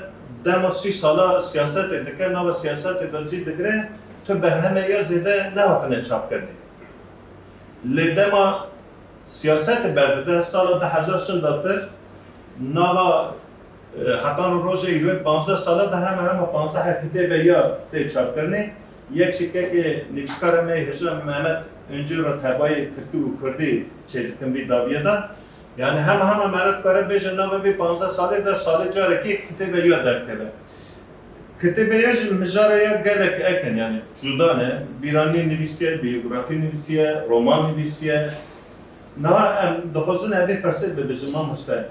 dema sî sala siyasetê dike, nava siyasetê de cî digire, tu berhemê ya zêde nehatine çapkirinê. Lê dema siyasetê berdide, sala du hezar çend pir, nava, e, hetan rojê îro panzdeh sala de hema hema panzdeh kitêbe ya tê çapkirinê. Yek ji kekê nivîskara me hêja Mehmet Öncü re tebayê tirkî û kurdî çêdikin vî daviye de. Yanî hema hema mere dikare bêje nava vê panzdeh salê de salê carekê kitêbe ya derkeve. Kitêbe ya jî mijara ya gelek ek in, yanî cuda ne, bîranî nivîsiye, biyografî nivîsiye, roman nivîsiye. Niha em dixwazin evê pirsê bibêjin, mamoste.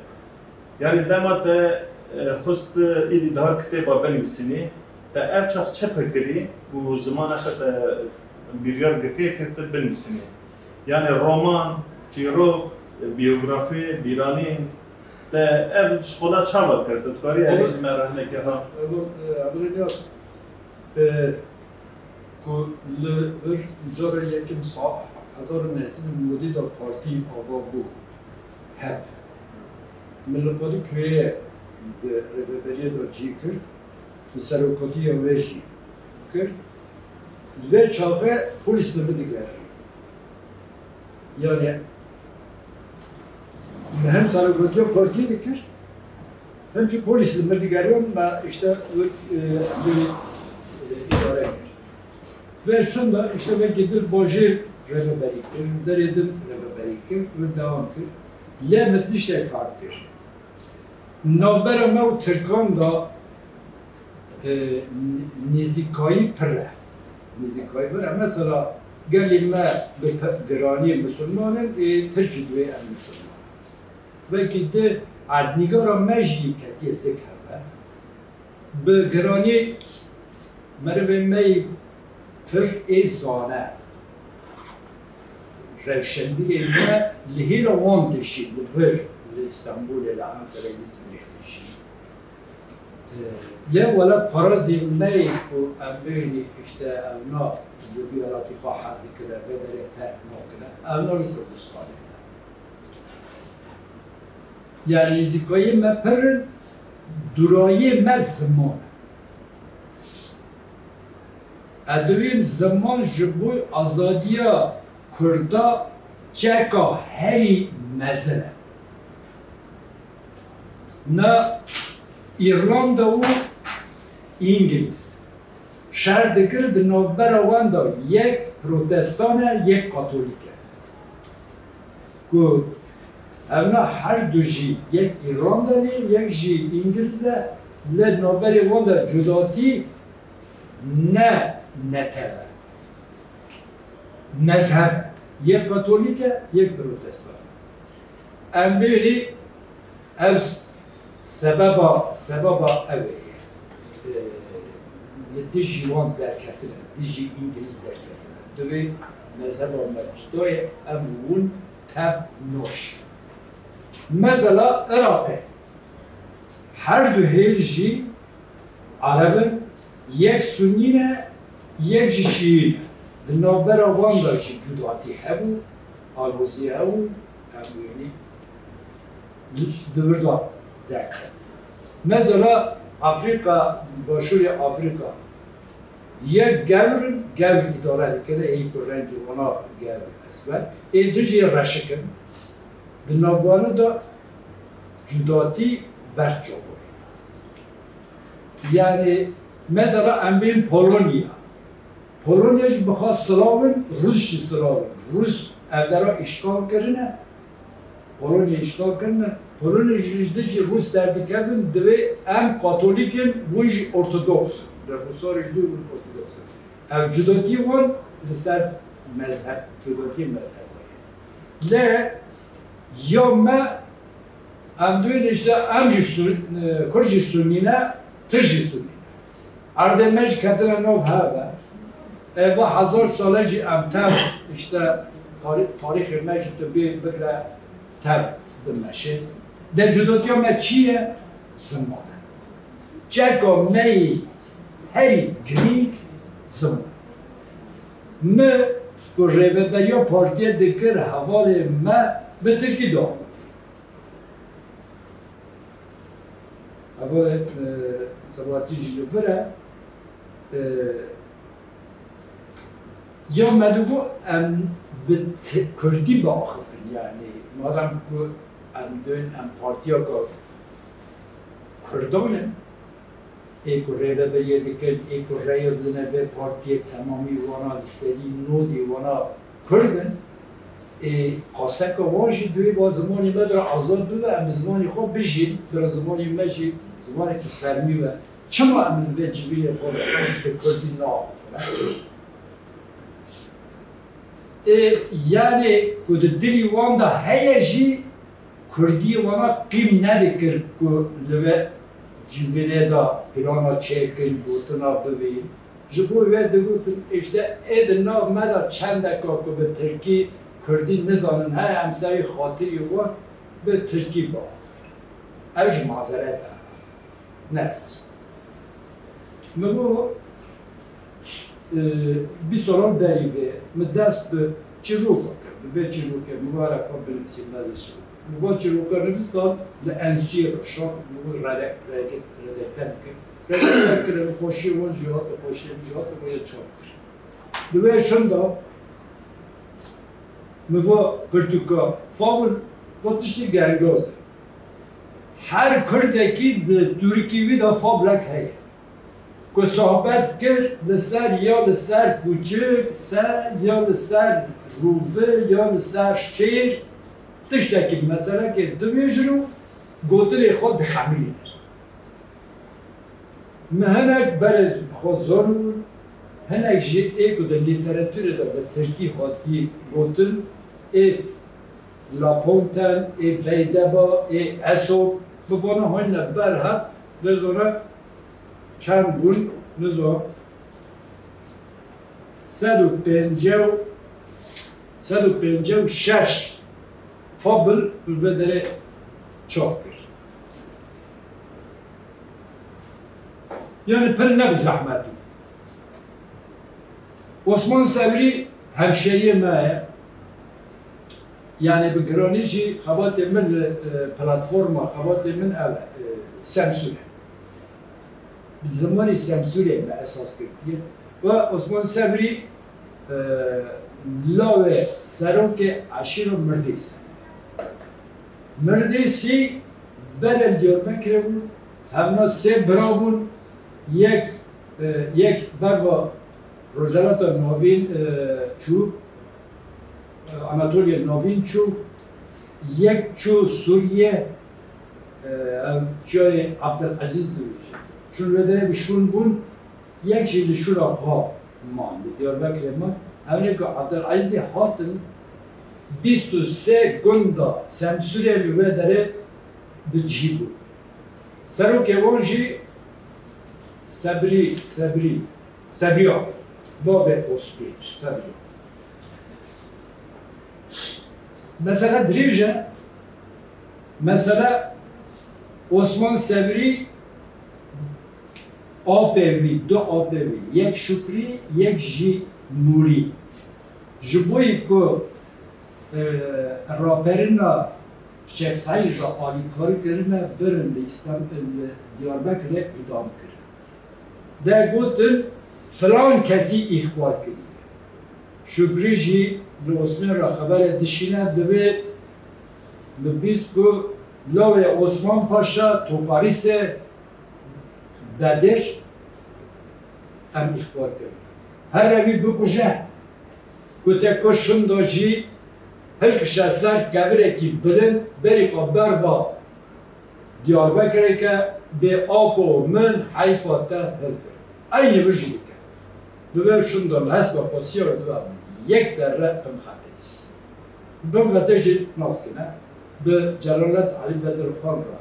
Yanî dema te, e, xwest, e, îdî daha kitêba binivîsînî, te ev çax çi fikirî û zimana xwe te biryar girtiye kir tu binivîsînî? Yanî roman, çîrok, biyografî, bîranîn, te ev şixula çawa kir? Tu dikarî evê ji me re hinekî ha? Evo, e, Evo Rêniyaz, e, ku li vir cara yekim sa hezar û neh sed û newidê de partî ava bû, HEP. Min li Qadikuyê di rêveberiyê de cî kir, li serokatiya wê jî kir. Di vê çaxê polîs li min digerî. Yani, me hem serokatiya partiyê dikir, hem jî polîs li min digeriyan, me işte wek, e, wek, e, îdare kir. Ve şunda işte wekî dir bajêr rêveberî kir, derê din rêveberî kir, wek devam kir. Lê min tiştek fehm kir. Navbera me û Tirkan de, e, nî-, nîzîkayî pir e. Nîzîkayî pir e. Mesela gelê me bi pe-, giranî misilman in, ê Tirkî divê em misilman. Wekî di erdnîgara me jî ketiye zik hebe. Bi giranî merivê me yî pir ê zane. Rewşenbîrê me li hêla wan dişî, li vir, li Stenbolê, li Enqerê, Îzmîrê dişî. Lê welat parazê me yê ku em bênî, işte, ew na, li vî welatî xwe hez dikire, vê derê terk nakire, ew na li Kurdistanê ne. Yani nîzîkayî me pir in, durayê me ziman e. Ez dibêm ziman ji bo azadiya Kurda çeka herî mezin e. Ne Îrlanda û Îngilîz şer dikir, di navbera wan de yek protestan e, yek katolîk e. Ku evna her du jî yek Îrlandan e, yek jî Îngiliz e, lê navberê wan de cudatî ne netew e, mezheb e. Yek katolîk e, yek protestan e. Em bêrî ev s-, sebeba, sebeba ew ê ye. Ee, li dijî wan derketine, dijî Îngiliz derketine. Divê mezheba me cuda ye, em û hûn tev noş. Mesela Iraqê, her du hêl jî Ereb in, yek Sunî ne, yek jî Şîî ne. Di navbera wan de jî cudatî hebû, alozî hebû, em wênî di wir de derket. Mesela Afrîka, Başûrê Afrîka, yek gewr in, gewr îdare dikine, ê ku rengî wana gewr esmer, ê din jî reşik in. Di nav wana de cudatî berçav bûye. Yani Mesela em bên Polonya. Polonya jî bi xwe Slav in, Rûs jî Slav in. Rûs ev dera îşgal kirine, Polonya îşgal kirine. Polonya jî ji dijî Rûs derdikevin, divê em Katolîk in, hûn jî Ortodoks in. Li Rûsa re jî dû hûn Ortodoks in. Ev cudatî wan li ser mezheb, cudatî mezheb. Lê ya me, em duyên işte em jî Sun-, e, Kurd jî Sunnî ne, Tirk jî Sunnî ne. Erdê me jî ketine nav hev e. E, va hezar sale jî em tev, işte tarî-, tarîxê me jî tu bê bigre tev dimeşe. De cudatiya me çi ye? Ziman e. Çeka me yê herî girîng ziman. Mi ku rêveberiya partiyê dikir, hevalê me bi tirkî diaxiv. Hevalê, e, Sebahatî jî li vir e. E, ya me digot em bi t-, kurdî biaxivin, yanî madem ku em dibên em partiyeka kurdan in, ê ku rêveberiye dikin, ê ku reye didine vê partiyê, temamî wana li serî nodî wana kurd in, ê qaseka wan jî duyê ba zimanê me bira azad bibe, em bi zimanê xwe bijîn, bira zimanê me jî zimanekî fermî be. Çima em li vê civînê xwe de bi kurdî naxivin? Ê, yanê ku di dilî wan de heye jî, kurdiyê wana qîm nedikir ku li vê civînê de plana çêkin, gotina bivîn. Ji bo wê digotin, işte ê di nav me de çendeka ku bi tirkî kurdî nizanin heye, em serê xatirî wan bi tirkî biaxivin. Ev jî mazeret e. Nerast. Min got, e, bîst salan berî vê, min dest bi çîroka kir, bi vê çîrokê, min got, "Here xwe binivîsî, mezin çîrok." Min va çîroka nivîstan li ensiyê re şand, min got, "Redek-, redek-, redekte bike." Redekte kir, xweşiyê wan jî hat, xweşiyê min jî hat, min got, "Ya çap kir." Li wê şinda min va pirtûka, fabul, va tiştê gengaz e. Her kurdekî di tûrikî wî de fablek heye. Ku sohbet kir li ser, ya li ser kûçik, se, ya li ser rûvi, ya li ser şêr, tiştekî, meselekê dibêjin û gotinê xwe dixemilînin. Min hinek berê xwe zor bûn, hinek jî ê ku di lîteratûrê de bi tirkî hatiye gotin, ê La Fontaine, ê Beydeba, ê Aesop, bi vana hayne ber hev, lê zora çend bûn, nizo sed û pêncî û, sed û pêncî û şeş fabl li vê derê çap kir. Yani pir ne bi zehmet bû. Osman Sebrî hemşeriyê me ye. Yani bi giranî jî xebatê min li, e, platforma xebatê min ev, e, Semsûr e. Bi zimanê Semsûrê me esas girtiye. Ve Osman Sebrî, e, lawê serokê eşîra Mirdês e. Mirdêsî berê li Diyarbekirê bû, hevna sê bira bûn, yek, e, yek berva Rojhilata Navîn, e, çû, e, Anatoliya Navîn çû, yek çû Sûriye, e, ev çiyayê Abdelaziz dibêje. Çûn wê derê bi şûn bûn, yek jî li şûna xwe man, li Diyarbekirê man. Ewnê ku Abdulazîzê hatin, bîst û sê gunda Semsûrê li wê derê bi cî bû. Serokê wan jî Sebrî, Sebrî, Sebriya, bavê Ospî, Sebriya. Mesele dirêj e. Mesele Osman Sebrî apê wî, du apê wî, yek Şukrî, yek jî Nûrî. Ji bo yî ku, e, raperina Şêx Seîd re alîkarî kirine, birin li Îstem-, li Diyarbekirê îdam kirin. De gotin, filan kesî îxbar kiriye. Şukrî jî li Osman re xeberê dişîne, divê li bîst ku lawê Osman Paşa, Tokarîsê Bedir, Em îxbar kirin. Here wî bikuje. Ku te kuşt, şinda jî hilkişe ser kevirekî bilind, berî xwe berva Diyarbekirê ke, bê apo min heyfa te hilkir. Eynî wî jî bike. Dibe şinda li hespa xwe siya dibe yek derre qimxetê. Bi vete jî nas dikine, bi Celalet Elî Bedirxan re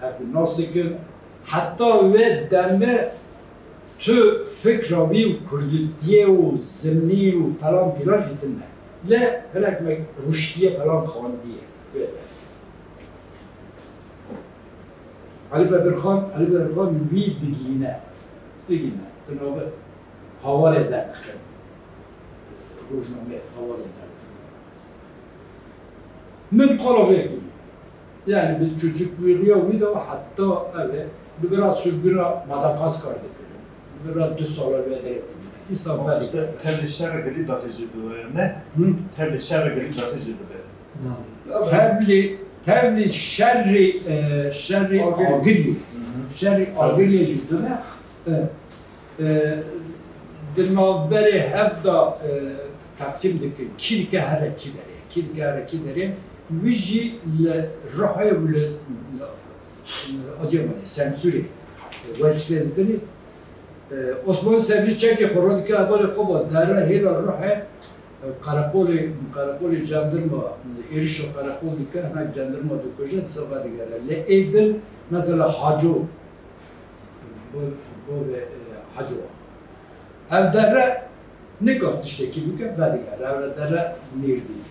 hevdî nas dikin. Heta wê demê tu fikra wî û kurdîtiyê û zimnî û falan filan dîtin ne. Lê hinek me ruştiyê falan xandiye. Wê demê. Elî Bedirxan, Elî Bedirxan wî digîne. Digîne. Di navê Havalê derdixin. Rojnameyê Havalê derdixin. Min qala vê kiriye. Yani bi çocukluğu wî de heta ev e, li bira sürgüna Madagaskar dikirin. Li bira du sala wê derê dikirin. Îslam Ama işte tevlî şerê gilî daxê jî dibe, ne? Hı? Tevlî şerê gilî daxê jî dibe. Tevlî, tevlî şerî, e, şerî Agirî. Agirî. Hı hı. Şerî Agirî jî dibe. E, e, di navberê hev de, e, teqsîm dikin. Kî dike here kî derê. Kî dike here kî derê. Wî jî li Ruhê û li, li Adıyamanê, Semsûrê, e, wezîfe dikinê. E, Osman Sebrî çekê xwe radike hevalê xwe ve dere hêla Ruhê, e, qereqolê, qereqolê cendirma, êrişa qereqol dike, hinek cendirma dikuje, disa vedigere. Lê ê din, mesela Haco, bo, bo ve, e, Haco. Ev dere nika tiştekî bike, vedigere. Ev dere Mêrdîn.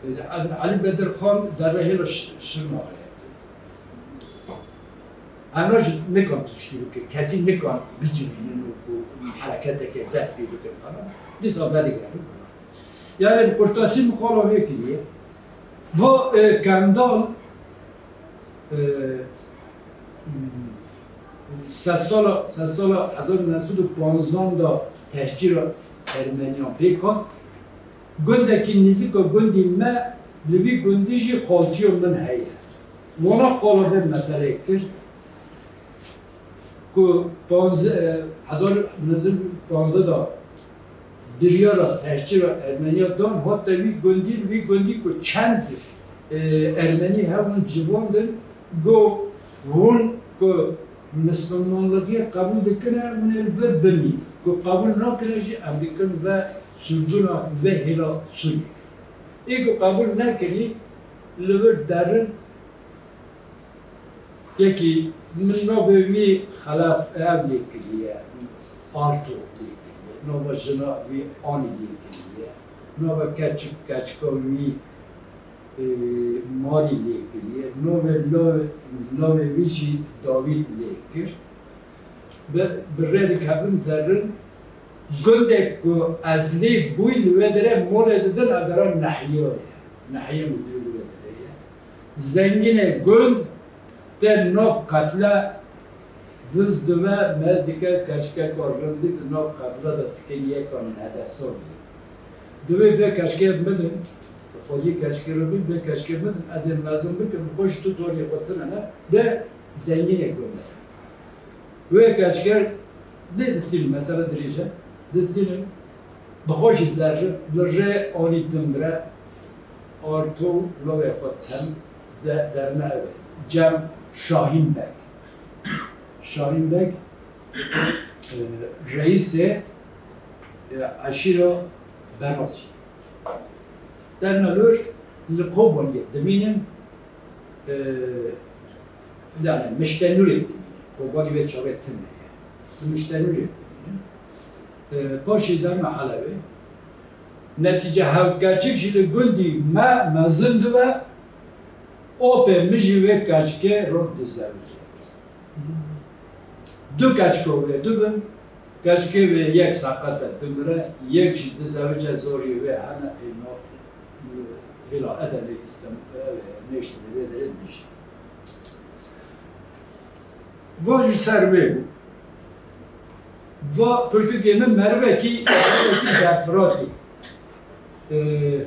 E, Elî Bedirxan dere hêla Ş-, Şirnexê. Em ne jî nikan tiştî bikin, kesî nikan bicivînin û ku hereketeke dest pê bikin falan. Dîsa vedigerin falan. Yani bi kurtasî min qala vê kiriye. Va, e, Kendal, e, sed sala, sed sala hezar û neh sed û panzdan da tehcîra Ermeniyan pêk hat. Gundekî nêzîka gundî me, li vî gundî jî xaltiya min heye. Wana qala vê meseleyê kir ku panze-, e, hezar neh sed û panzdeh de biryara tehcîra Ermeniya dan, hate vî gundî, li vî gundî ku çend, e, Ermenî hebûn, ciwan din, got, hûn ku Mislimanlixiyê qebûl dikine, hûn ê li vir bimînin. Ku qebûl nakine jî, em dikin ve surduna ve hêla Sûriyê. Ê ku qebûl nekirî, li vir derin, yekî min navê wî Xelef ev lê kiriye, Arto lê kiriye, nava jina wî Anî lê kiriye, nava keçik, keçika wî, e, Marî lê kiriye, navê, navê, navê wî jî Dawîd lê kir. Bi, bi rê dikevin derin, gundek ku ez lê bûy li wê derê molê didin, ev dera Nehiya ye. Nehiya Mudrî li wê derê ye. Zengînê gund tê nav qefle, viz dibe, mez dike, keçikeka rindî di nav qefle de sikê yeka nedesan ye. Divê vê keçikê bidin, xwediyê keçikê re bin, vê keçikê bidin, ez ê mezin bikim, bi xwe jî tu zorê xwe tune ne, de zengînê gund e. Wê keçikê lê distînin, mesele dirêj e. Distînin, bi xwe jî der, li rê anî dimre, Arto û lawê xwe tem de, derine ev e. Cem Şahîn Beg. Şahîn Beg, e, reîsê, e, eşîra Berazî. Derine li wir li Kobaniyê dimînin, e, yani Miştenûrê dimînin. Kobanî vê çaxê tune ye. Li Miştenûrê dimînin. E, paşê derine Helebê. Netîce hew keçik jî li gundî me mezin dibe, apê min jî wê keçikê re dizewije. Du keçika wê du bin, keçikê wê yek seqet e, dimire, yek jî dizewice, zorê wê hene, ê nav, hêla Edenê, Îstem-, Mêrsînê, vê derê dijî. Va ji ser wê bû. Va pirtûkê min merivekî, merivekî berfiratî. Ee,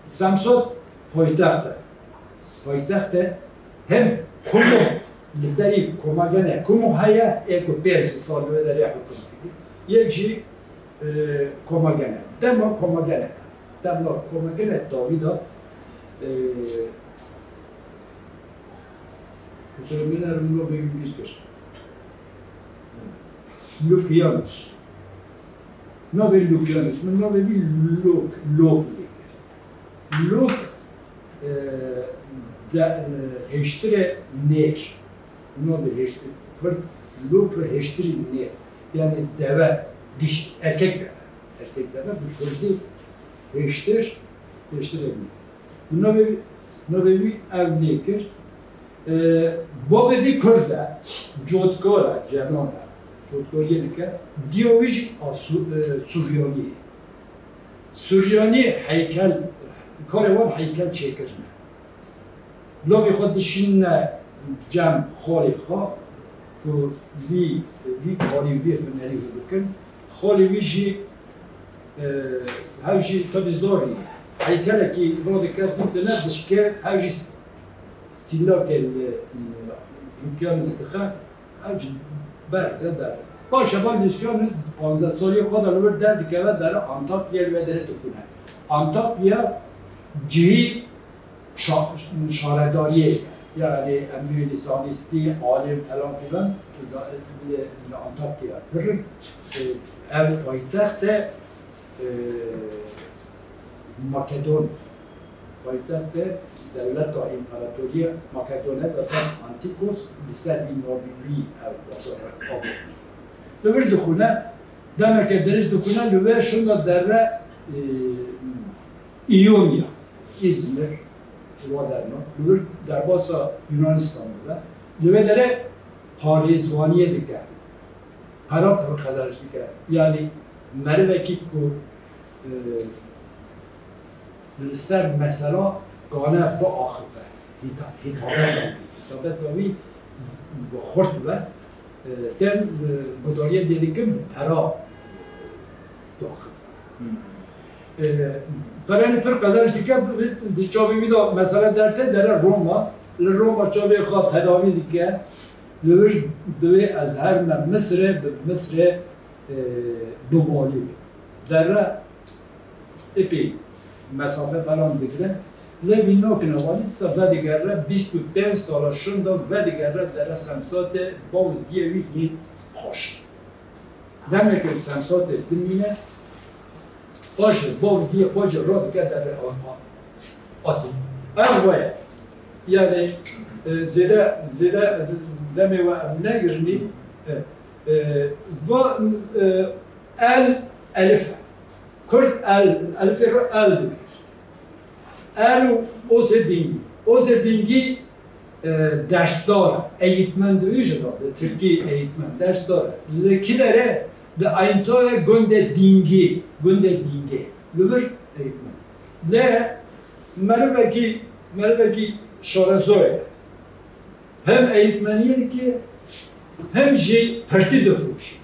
Samsun paytext e. Paytext e. Hem Koban, Li berî Koma Gene Kumo heye, ê ku pênc sal li wê derê hikûmet dike. Yek jî, e, Koma Gene. Dema Koma Gene. Dema Koma Gene dawî de, e, Musulmîner min navê wî bîr kir. Lukiyanus. Navê Lukiyanus. Min navê wî Lok, Lok lê kir. Lok, e, de, e, hêştirê nêr. Navê hêştir, Kurd Lok re hêştirî nêr. Yani deve, dişi, erkek deve. Erkek deve, bi Kurdî hêştir, hêştirê nêr. Navê, navê wî ev lê kir. E, bavê vî Kurd e, cotkar e, cenan e. Cotkariyê dike. Diya wî jî Asu-, e, Suryanî ye. Suryanî heykel, karê wan heykel çêkirin e. Lavê xwe dişînine cem xalê xwe ku vî, vî karî, vî hunerî hûn bikin. Xalê wî jî, e, hev jî tevî zor î. Heykelekî radike dîtine dişke, hev jî sîndakê li, li Lukyanîs dixe. Ev jî berek de derdixe. Paşê van Lîsyanus panzdeh salî xwe de li wir derdikeve dere Antakya, li wê derê dikune. Antakya cihî şa-, şaredariyê ye. Yani em bibînin zanistî, alim falan filan, li, li Antakya pir in. E, ev paytext e, e, Makedon. Paytextê dewleta împaratoriya Makedoniya zaten Antikos li ser vî navî wî ev bajar avêtiye. Li wir dixwîne, demeke dirêj dixwîne, li wê şûnda dere, e, Îonya, Îzmir, wa derna, li wir derbasa Yunanistanê be. Li wê derê parêzvaniyê dike, pera pir qezenc dike. Yanî merivekî ku e, li ser mesela kane biaxive. Hîta-, hîtabeta wî, hîtabeta wî bi xurt be, e, tên, e, gudariyê dê dikin bi pera, e, diaxive. Hmm. E, peranî pir qezenç dike, di çavê wî de mesela derte dere Roma, li Roma çavê xwe tedawî dike, li wir divê ez herime Misirê, bi Misirê, e, bimalî be. Dere epey mesafe falan digire. Lê vî nakine walî disa vedigere bîst û pênc sala şûnda vedigere dere Semsatê, bav û diyê wî hîn xweş. Demeke Semsatê dimîne, paşê bav û diyê xwe jî radike dere a-, a-, atî. Ev we ye. Yani, e, zêde, zêde demê we em negirinî. E, e, va, e, El, elif e. Kurd el, elifê re el dibêje. El û osê dingî. Osê dingî, e, dersdar e. Eğitmen dibêjin, bi tirkî eğitmen, dersdar e. Li kî derê? Di Ayntawê gundê Dingî, gundê Dingê. Li vir eğitmen. Lê merivekî, merivekî şarezo ye. Hem eğitmeniyê dike, hem jî pirtî difiroşî.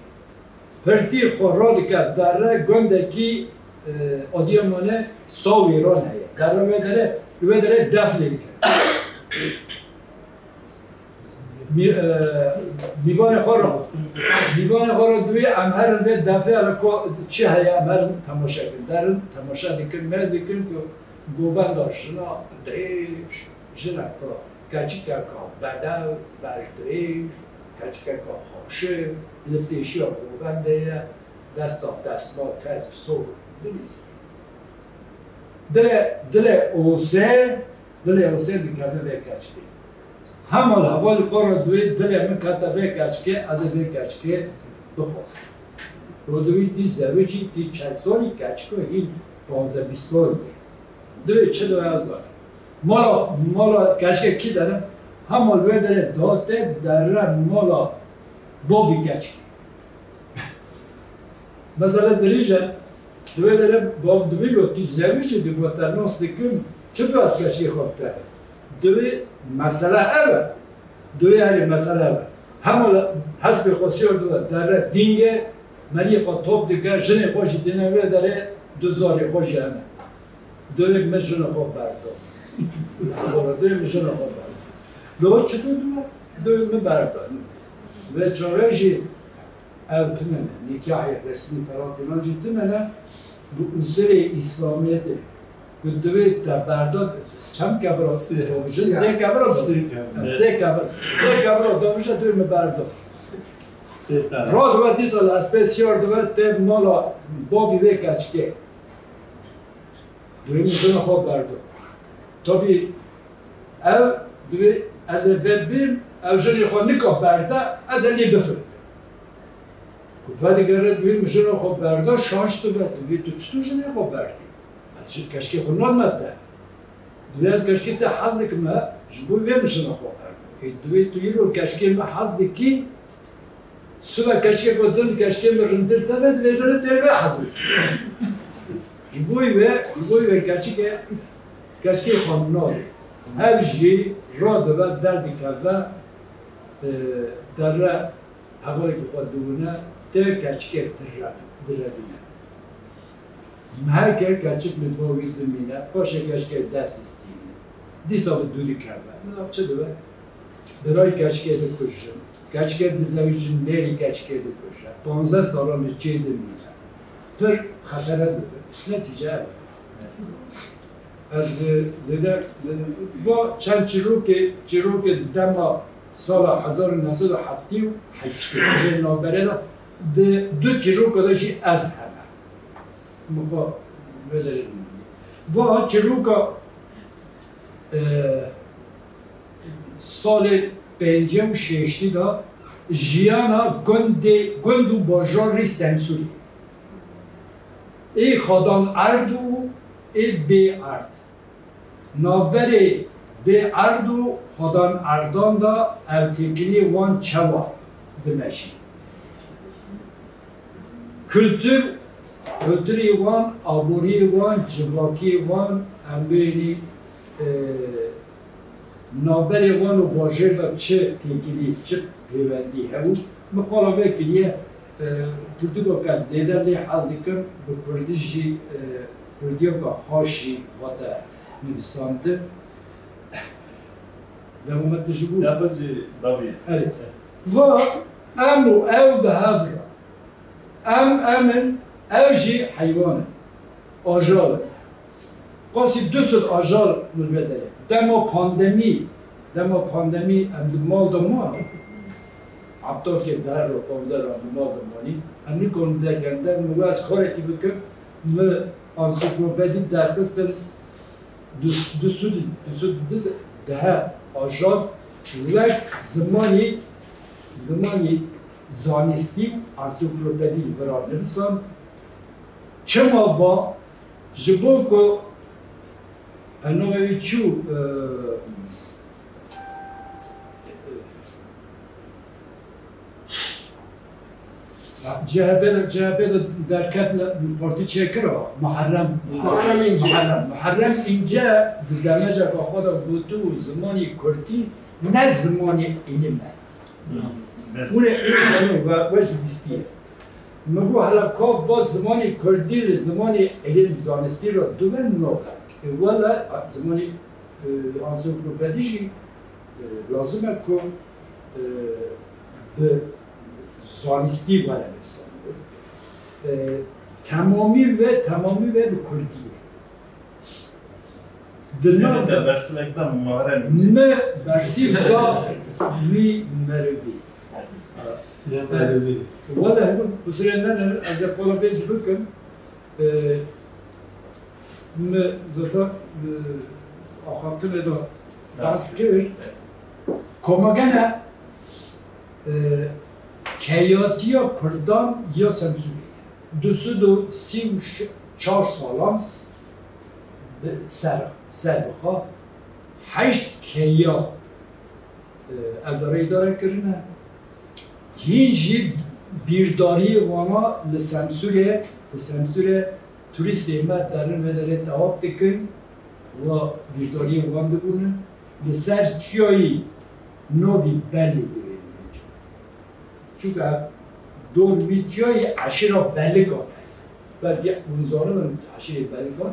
Pirtî xwe radike dere gundekî, e, Adıyamanê Sawêran heye. Dere wê derê, li wê derê def lê dike. Mî-, e, mîvanê xwe re, mîvanê xwe re dibê em herin vê defê, hele ku çi heye em herin temaşe kin. Derin temaşe dikin, mêz dikin ku govenda jina dirêj, jineka, keçikeka bedew, beşdirêj, keçikeka xaşik, li pêşiya govendê ye, desta desma, kesk, sor, binivîsî. Dilê, dilê osê, dilê osê dikeve vê keçikê. Hema li hevalê xwe re dibê dilê min kete vê keçikê, ez ê vê keçikê bixwazim. Rûdivî tî zewicî, tî çend salî, keçiko hîn panzdeh bîst salî ye. Divê çi dibe ez zanim. Mala, mala keçikê kî der e? Hema li wê derê dihate dere mala bavê keçikê. Mesela dirêj e, li wê derê bav dibê lo tî zewicî, dibê te nas dikim, çi dibe ez keçikê xwe bite? Divê mesele ev e. Divê herê mesele ev e. Hema li hespê xwe siyar dibe dere Dingê, meriyê xwe top dike, jinê xwe jî tîne wê derê, du zarê xwe jî hene. Divê min jina xwe berda. Divê min jina xwe berda. Li we çitur dibe? Dû min berda. Vê çaxê jî ew tune ne, nîkahê resmî falan filan jî tune ne, bi unsurê Îslamiyetê ku divê te berda, çend kevira Sê. Davijin? Sê. Sê kevira da. Sê kevira. Sê kevira. Sê kevira davije dû min berda. Sê tane. Radibe dîsa li hespê siyar dibe tê mala bavî vê keçikê. Dû min jina xwe berda. Tabî ev divê ez ê vê bim, ev jinê xwe nika berde, ez ê lê bifirkim. Ku vedigere dû min jina xwe berda, şaş dibe, divê tu çitur jinê xwe berdî? Ez jî keçikê xwe nadime te. Divê ez keçikê te hez dikim, ji bo vê min jina xwe berda. Ê divê tu îro keçikê min hez dikî, Sibe keçikê ku din keçikê min rindir teve, divê jina tê vê hezir. Ji bo wê, ji bo wê keçikê, keçikê xwe nade. Ev jî radibe derdikeve, e, dere hevalekî xwe diwine, tê keçikê dire-, direvîne. Meheke keçik li ba wî dimîne, paşê keçikê dest distîne. Dîsa bi dû dikeve. Nizanim çi dibe? Birayê keçikê dikujin. Keçikê dizewicin, mêrê keçikê dikuje. Panzdeh salan li çê dimîne. Pir xetere dibe. Netîce ev e. Ez, e, zêde, zêde, va çend çîrokê, çîrokê dema sala hezar û neh sed û heftê û heştê lê navberê de di du çîroka de jî ez heme. Min xwe vê derê dî. Va çîroka, e, salê pêncî û şeştî de jiyana gundê, gund û bajarê Semsûrê. Ê xwedan erd û ê bê erd. Navberê bê erd û xwedan erdan de ew têkiliyê wan çawa dimeşî? Kultur, kulturê wan, aboriyê wan, civakiyê wan, em bênî, e, navberê wan û bajêr de çi têkilî, çi pêwendî hebû? Min qala vê kiriye, e, pirtûkeke zêde lê hez dikim, bi kurdî jî, e, kurdiyeke xweş jî hate nivîsandin. Dema me tu ji bo. Ya xwe jî davî. Erê. Va em û ew bi hev re. Em, em in, ew jî heywan in. Ajal in. Qasî du sed ajal li vê derê. Dema pandemî, dema pandemî em di mal de man. Hefta ke der re, panzdeh re em di mal de manî. Em nikarin derkevin der, min got ez karekî bikim, min ansiklopedî derxistin, du, du sed, du sed, du sed, dehe ajal wek zimanî, zimanî zanistî û ansiklopedî li vir nivîsan. Çima va? Ji bo ku, e, navê wî çû, e, C H P de, C H P de derket li partî çêkira, Muharrem. Muharrem İnce. Muharrem, Muharrem İnce di demeceka xwe de gotibû, zimanî kurdî ne zimanî îlim e. Hûn ê, we, we jî bîstiye. Min got, hele ka va zimanî kurdî li zimanî îlim, zanistî re duve nabe. Ê, wele, zimanî, e, ansiklopedî jî, e, lazim e ku, e, bi zanistî were nivîsandin. E, temamî ve, temamî ve bi kurdî ye. Di nav de bersivek da Muharrem. Me bersîv da wî merivî. Ya merivî. Wele hûn qusirê nenerin, ez ê qala vê jî bikim. E, me zaten, e, axaftinê de behs kir. Koma gene, e, keyatiya Kurdan ya Semsûrê. Du sed û sî û çar salan bi ser, ser bi xwe heşt keya, e, ev dare îdare kirine. Hîn jî bîrdariyê wana li Semsûrê, li Semsûrê turîstê me derin vê derê tewaf dikin û bîrdariyê wan dibûnin. Li ser çiyayî navî Belê divê bêjin. Çunke dor vî çiyayî eşîra Belikan e. Belkî hûn zanibin eşîrê Belikan.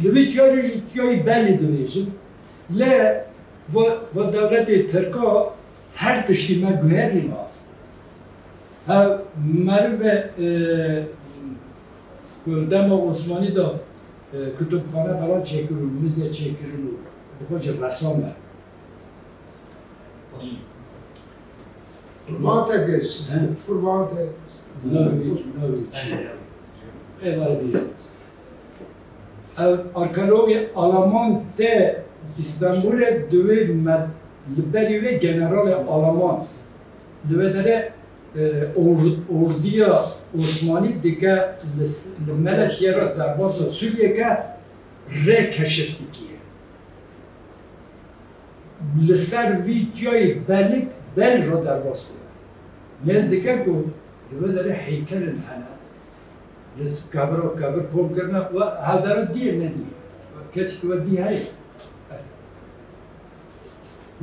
Li vî çiyayî jî çiyayî Belê dibêjin. Lê va, va dewletê Tirka Her tiştî me guherîna. Hev meriv e, e, ku dema Osmanî de, e, kutubxane falan çêkirin û, mizne çêkirin û bi xwe jî resam e. Qurban te kir, He? qurban te. Navê wî, navê wî çi ye? Ê, vay bî. Ev arkeologê Alaman tê Îstanbulê, divê me, li berî wê generalê Alaman li wê derê, e, or-, ordiya Osmanî dike li s-, li Meletiyê re derbasa Sûriyê ke rê keşif dikiye. Li ser vî ciyayê belik bel re derbas bûye. Nêz dike ku li wê derê heykelin hene. Li kevira kevir kom kirine, we hevdera dî yê nedî yê. Kesî ki we dî heye.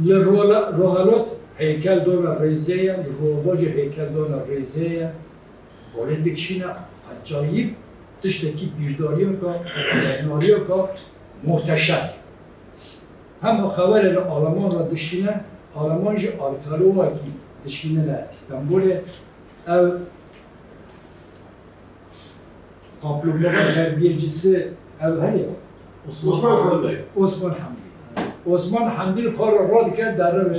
Li rola-, rohalot heykel dona rêzê ye, li rova jî heykel dona rêzê ye. Bolê dikişîne, ecayîb tiştekî bîrdariyeka, xeternaryeka muhteşem. Hema xewerê li Alaman re dişîne, Alaman jî arkeologekî dişînine Stenbolê. Ev kaplumbağa terbiyecisi ev heye. Osman Osman Hamdi Hamdi. Bey. Osman Hamdi. Osman Hamdi li xwe re radike dere ve.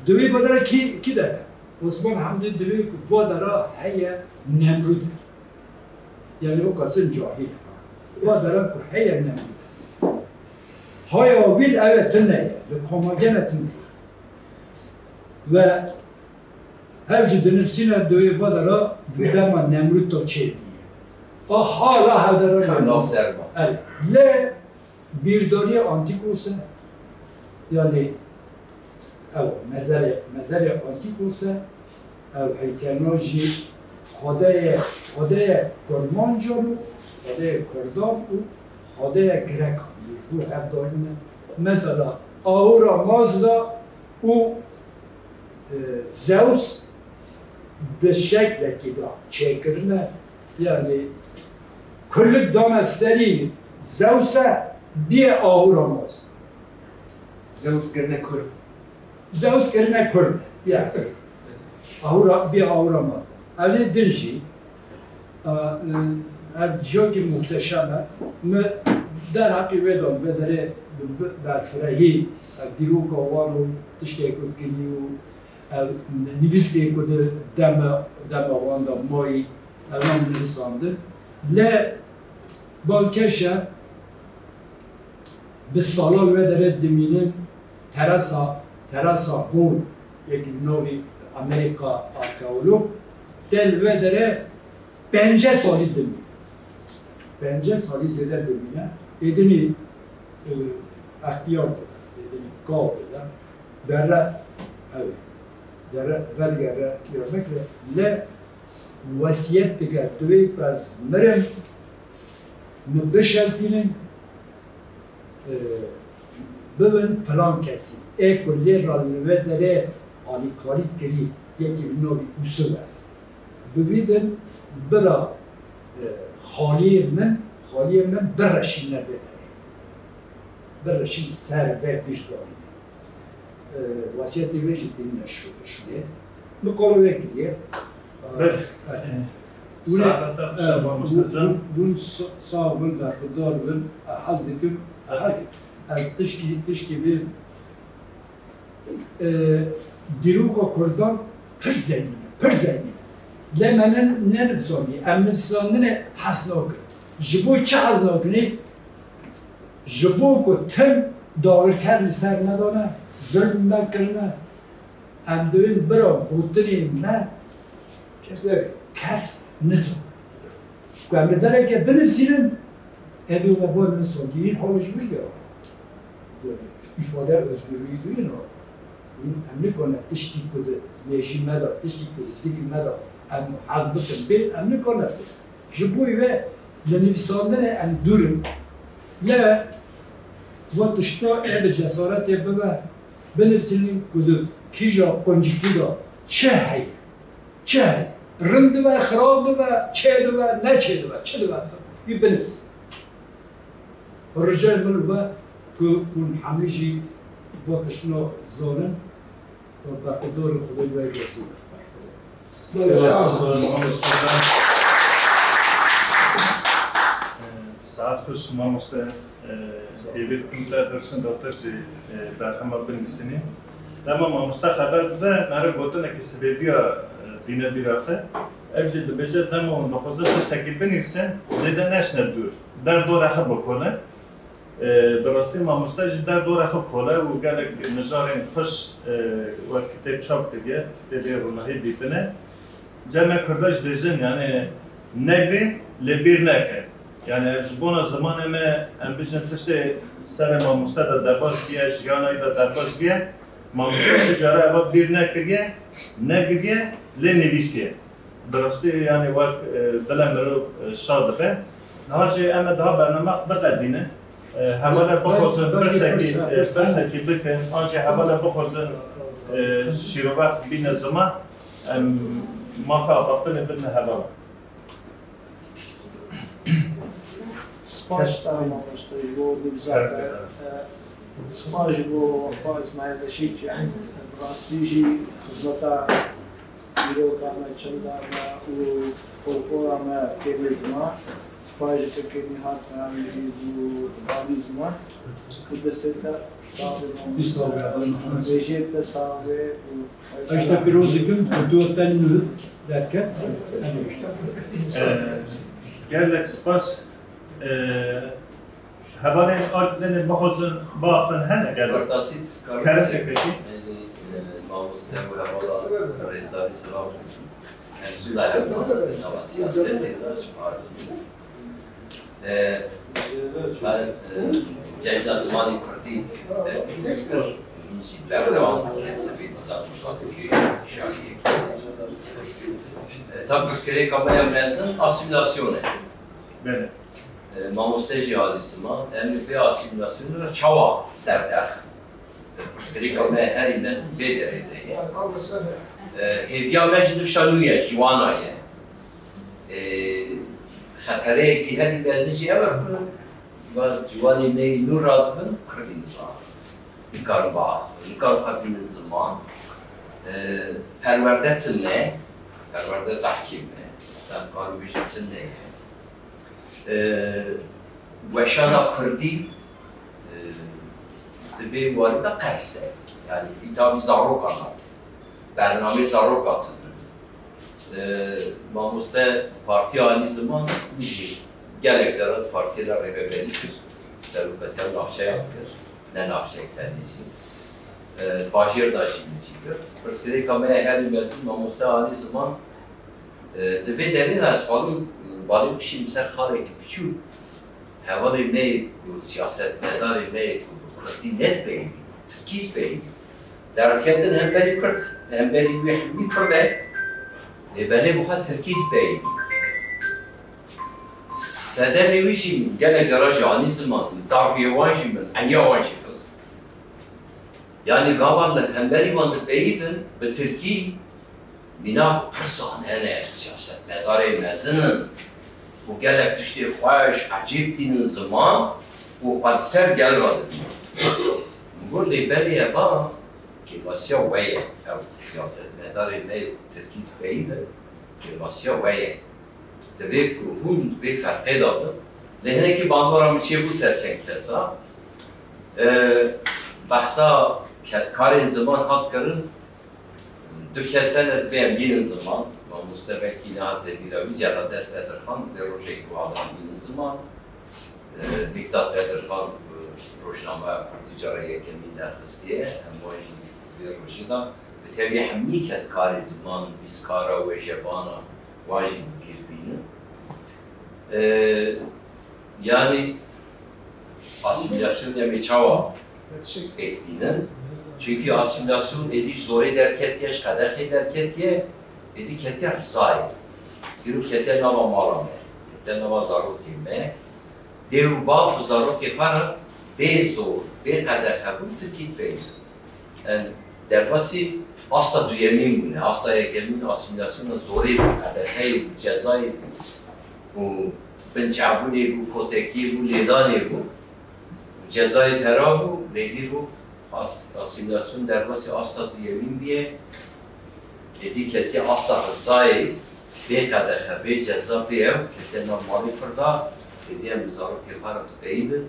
Divê vedere kî, kî dere? Osman Hamdi divê ku va dera heye Nemrûd. Yani o kesin cahil. Va dera ku heye Nemrûd. Haya wî li ev tune ye, li komagene tune ye. Ve hev jî dinivsîne divê va dera di dema Nemrûd de çêbîye. A hala hevdera Ka Nemrûd. Naserma. Ev. Lê Bîrdariyê Antîkos e, yanî ew mezelê, mezelê Antîkos e, ew heykelna jî xwedeyê, xwedeyê Kurmancan û xwedeyê Kurdan û xwedeyê Grekan jî bo hev darîne. Mesela Ahura Mazda û, e, Zeus di şeklekî de çêkirine, yanî kulik dane serî Zeus e, bîye Ahura Mazda. Zeus kirine kurd. Zeus kirine kurd, yanî. Ahura, bîye Ahura Mazda. Ev ê din jî, e, e, ev ciyakî muhteşem e. Mi derheqî wê de, vê derê bi, bi, berfirehî, ev dîroka wan û tiştê ku kirî û ev nivîskê ku di deme, dema wan de mayî, ev nam nivîsandin. Lê balkêş e, bi salan wê derê dimînin Teresa, Teresa Gold, yekî bi navî Amerîka arkeolog, tê li wê derê pence salî dimîne. Pence salî zêde dimîne. Êdinî, e, extiyar dibe, êdinî kav dibe. Dere, ew ê. Dere, vergere, ya vekre, lê wesiyet dike, divê ku ez mirim, min bişeltînin, e, bibin filan kesî. Ê ku lê re li wê derê alîkarî kirî, yekî bi navî Ûsive. Bibîdin bira, e, xaliyê min, xaliyê min bireşîne vê derê. Bireşîn ser vê bîrdariyê. E, wasiyetê wê jî kirîne şû-, şûnê. Min qala wê kiriye. Belê. E, hûn ê, Saeta te xweş e, e, mamoste hûn, can. Hûn sa-, sax bin, berxwedar bin. E, hez dikim, Tabii. Her, ez tişkî, tişkî bê, e, dîroka Kurdan pir zengîn e, pir zengîn e. Lê me ne, nenivsandî, em nivsandinê hez nakin. Ji bo çi hez nakinê? Ji bo ku tim dagirker li ser me dane, zulm me kirine, em divên bira gotinên me kes nizane. Ku em li dereke binivîsînin, em ê we bo nizandî, hîn hala ji wir gera. Îfade özgürlüğü duyên o. Hîn em nikane tiştî ku di mêjî me de, tiştî ku di dilî me de em hez bikin bê, em nikane. Ji bo wê li nivîsandinê em dûr in. Lê va tişta ê bi cesaretê bibe, binivîsînin ku di kîja quncikî de çi heye, çi heye. Rind dibe, xirab dibe, çê dibe, ne çê dibe, çi dibe, wî binivîsînin. Ricayê min ve ku hûn hemî jî va tiştna zanin. Berxwedar û Xwedê we bi nasîb. Saet xweş mamoste. Hêvî dikim te birsin datir jî berhema binivîsînî. Dema mamoste xeber dide, meriv gotinekî Swêdiya bîne bîra xwe. Ev jî dibêje dema hûn dixwazin tiştekî binivîsin, zêde neçine dûr. Der dora xwe bikole. E, bi rastî mamoste jî der dora xwe kole û gelek mijarên xweş, e, wek kitêb çap kiriye, kitêbê ronahî dîtine. Cem me Kurda jî dêjin, yani, negrin, lê bîr nekin. Yani, ji bona zimanê me, em bijin tiştê serê mamoste de derbas biye, jiyana wî de derbas biye, mamoste tu cara eva bîr nekiriye, negiriye, lê nivîsiye. Bi rastî, yani, wek, e, dile mirov, e, şa dibe. Niha jî em ê daha bername biqedînin. E, hevala bixwazin pirsekî, e, pirsekî bikin, an jî hevala bixwazin, e, şîrovex bîne ziman, em mafe axaftinê bidine hevala. Spas ji te mamoste ji bo nîvza te. Spas ji bo Wefa Îsmaîl Reşîd jî, bi rastî jî xizmeta dîroka me, çanda me û folklora me têne ziman. Spas ji Tirkê Nîhat Meyanî jî bû anî ziman. Û destê te sax be mamoste. Bêjê te sax be û Eşte pîroz dikim, tu te nû derket. Gelek spas. E, Hevalên Agdinê bixwazin biaxivin hene gelek. Kartasî, Kartasî. Kerem pêkekî. Belê, e, mamoste û hevala rêzdarî selam dikim. Em zû da hev nastin, nava siyasetê de ji parti. E, me, e, Cejna Zimanê Kurdî, e, pîroz kir. Min jî berdewam dike, sibê dîsa pirsgirêk şariyê. E, tabi pirsgirêka me ya mezin asîmîlasyon e. Belê. E, mamoste jî alî ziman, em ê vê asîmîlasyonê re çawa ser derxin? E, pirsgirêka me herî mezin vê derê de ye. E, hêviya me jî nifşa nû ye, ji wana ye. E, xetereyekî herî mezin jî ew e ku va ciwanê me yê nû radibin, kurdî nizanin. Nikarin biaxivin, nikarin xwe bînin ziman. E, perwerde tune, perwerde zehf kêm e. Heta nikarin bêjin tune ye. E, weşana kurdî, e, di vê warî de qers e. Yani îtabî zarokan e. Bernameyê zarokan tune. E, mamoste partiya alî ziman jî gelek caran partiyê de rêveberî kir. Serokatiya navçeyan kir. Ne navçeyek tenê jî. E, bajêr de jî min jî girt. Pirsgirêka me ya herî mezin mamoste alî ziman, e, di vê derê de ez xwarim balê bişînim ser xalekî biçûk. Hevalê me yê ku siyasetmedarê me yê ku bi kurdî nedibeyivî, tirkî dibeyivî. Derdiketin hemberî kurd, hemberî wî hemî kurd e, lê belê bi xwe tirkî dibeyivî. Sedemê wî jî min gelek cara ji anî ziman, min darûyê wan jî min, eniya wan jî xist. Yanî gava li hemberî wan dipeyivin bi tirkî, mînak pir zane ne, siyasetmedarê mezin in û gelek tiştê xweş, ecêb tînin ziman û xwe li ser gel re didin. Min got lê belê eva kêmasiya we ye, ew siyasetmedarê me yê tirkî dipeyivin, kêmasiya we ye. Divê ku hûn vê ferqê de bin. Lê hinekî bandora min çêbû ser çend kesa. E, behsa kedkarên ziman hat kirin. Du kes hene divê em bînin ziman. Mamoste belkî nehat bîra wî, Celadet Bedirxan, divê rojekî wiha em bînin ziman. E, Mîktat Bedirxan, e, rojnameya Kurdî cara yekemîn derxistiye. Em wan jî vê rojê de bi tevî hemî kedkarê ziman, nivîskara, wêjebana, wan jî bi bîr bînin. E, yanî asîmîlasyon em ê çawa pêk bînin? Çunkî asîmîlasyon êdî ji zorê derketiye, ji qedexê derketiye, êdî ketiye rizayê. Îro ketiye nava mala me, ketiye nava zarokê me. Dê û bav bi zarokê xwe re bê zor, bê qedexe bû, tirkî dibeynin. Em derbasî asta duyemîn bûne. Asta yekemîn asîmîlasyona zorê bû, qedexeyê bû, cezayê bû û binçavbûnê bû, kotekiyê bû, lêdanê bû. Cezayê pera bû, lê îro As-, asîmîlasyon derbasî asta duyemîn bûye. Êdî ketiye asta rizayê, bê qedexe, bê ceza, bê ew, ketiye nav malê Kurda, êdî em bi zarokê xwe re dipeyivin.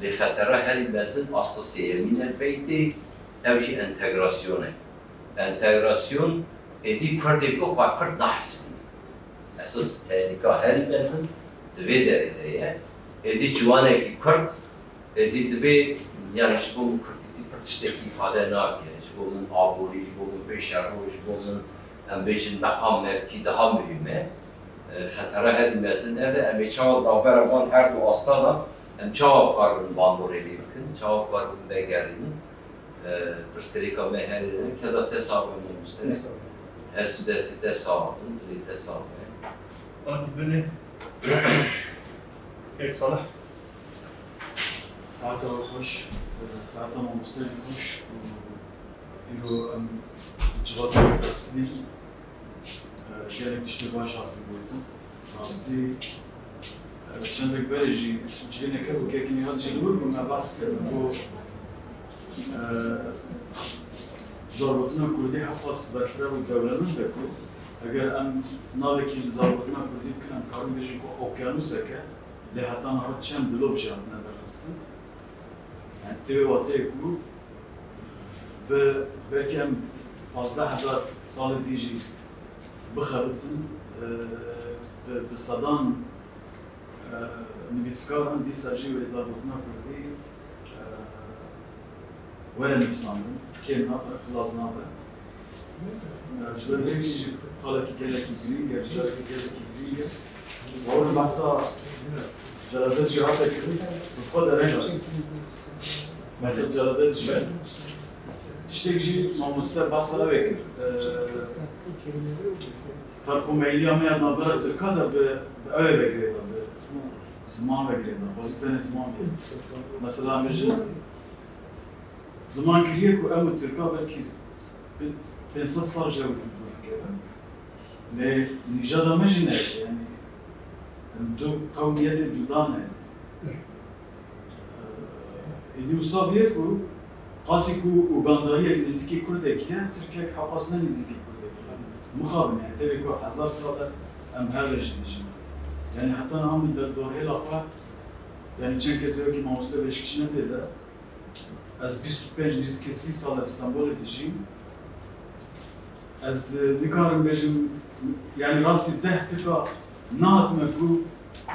Lê xetera herî mezin asta sêyemîn e pey tê, ew jî entegrasyon e. Entegrasyon êdî Kurdê ku xwe Kurd nahesibîne. Esas tehlîka herî mezin di vê derê de ye. Êdî ciwanekî Kurd, êdî dibê, yani ji bo min Kurdîtî pir tiştekî îfade nake. Ji bo min aborî, ji bo min pêşeroj, ji bo min, em bêjin, meqam mevkî daha muhîm e. E, xetera herî mezin ev e. Em ê çawa navbera van her du asta de, em çawa bikaribin bandorê lê bikin, çawa bikaribin vegerînin? E, pirsgirêka me herî ne, keda te sax be mamoste. Te sax be. Hest û destê te sax bin, dilê te sax be. Akî binê. Kek Salih. Saeta we xweş, e, saeta mamoste jî xweş. Îro em civata xwe destînin. E, gelek tiştê baş hatin gotin. Rastî, e, çendek berê jî civîneke û kekî Nîhat jî li wir bû, me behs kir ku, e, zargotina kurdî hewqas berfireh û dewlemend e ku eger em navekî li zargotina kurdî bikin, em karin bêjin ku okyanusek e, lê heta niha çend dilov jî hatine derxistin. Yani tê wê wateyê ku bi belkî em pazdeh hezar salê dî jî bixebitin, e, bi, bi sedan, e, nivîskaran dîsa jî wê zargotina kurdî, e, were nivîsandin, kêm nabe, xilas nabe. Ji ber vê jî xalekî gelekî girîng e, carekî gelekî girîng e. Bawer im behsa Celadet jî hate kirin, bi xwe dereng e. Behsa Celadet jî be. Tiştek jî mamoste behsa ew ê kir. Ferq û meyliya me ya navbera Tirkan de bi, bi ew ê ve girêda, bi ziman ve girêda. Xwezî tenê ziman bê. Mesela em bêjin, ziman kiriye ku em û Tirka belkî s-, s-, pê-, pênc sed sal ji hev dûr dikevin. Lê nîjada me jî ne, yani, em du qewmiyetê cuda ne. Êdî wisa bûye ku qasî ku ugandayiyek nêzîkî kurdekî ye, tirkek hewqas ne nêzîkî kurdekî ye. Mixabin, yani, tevê ku hezar sal e em her re jî dijîn. Yani, heta niha min der dorhêla xwe, yani, çend kesê wekî mamoste Beşikçî ne tê de, ez bîst û pênc nêzîkî sî sal e Stenbolê dijîm. Ez, e, nikarim bêjim, yani rastî deh tirka nehatime ku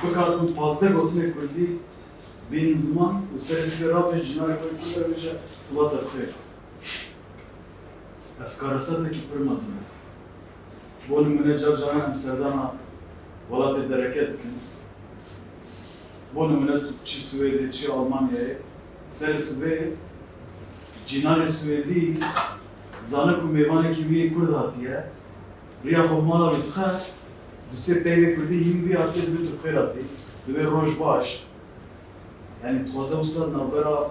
bikaribin pazdeh gotinê kurdî bînin ziman û serê sibê rabin cînarê xwe kurd bêje sibata bi xêr. Ev karesetekî pir mezin e. Bo nimûne car caran em serdana welatê dereke dikin. Bo nimûne tu çi Swêdê, çi Almanyayê, serê sibê cînarê Swêdî zane ku mêvanekî wî yê Kurd hatiye, riya xwe mala wî dixe, du sê peyvê Kurdî hîn wî hatiye dibê tu bi xêr hatî, dibê roj baş. Yani dixwaze wisa navbera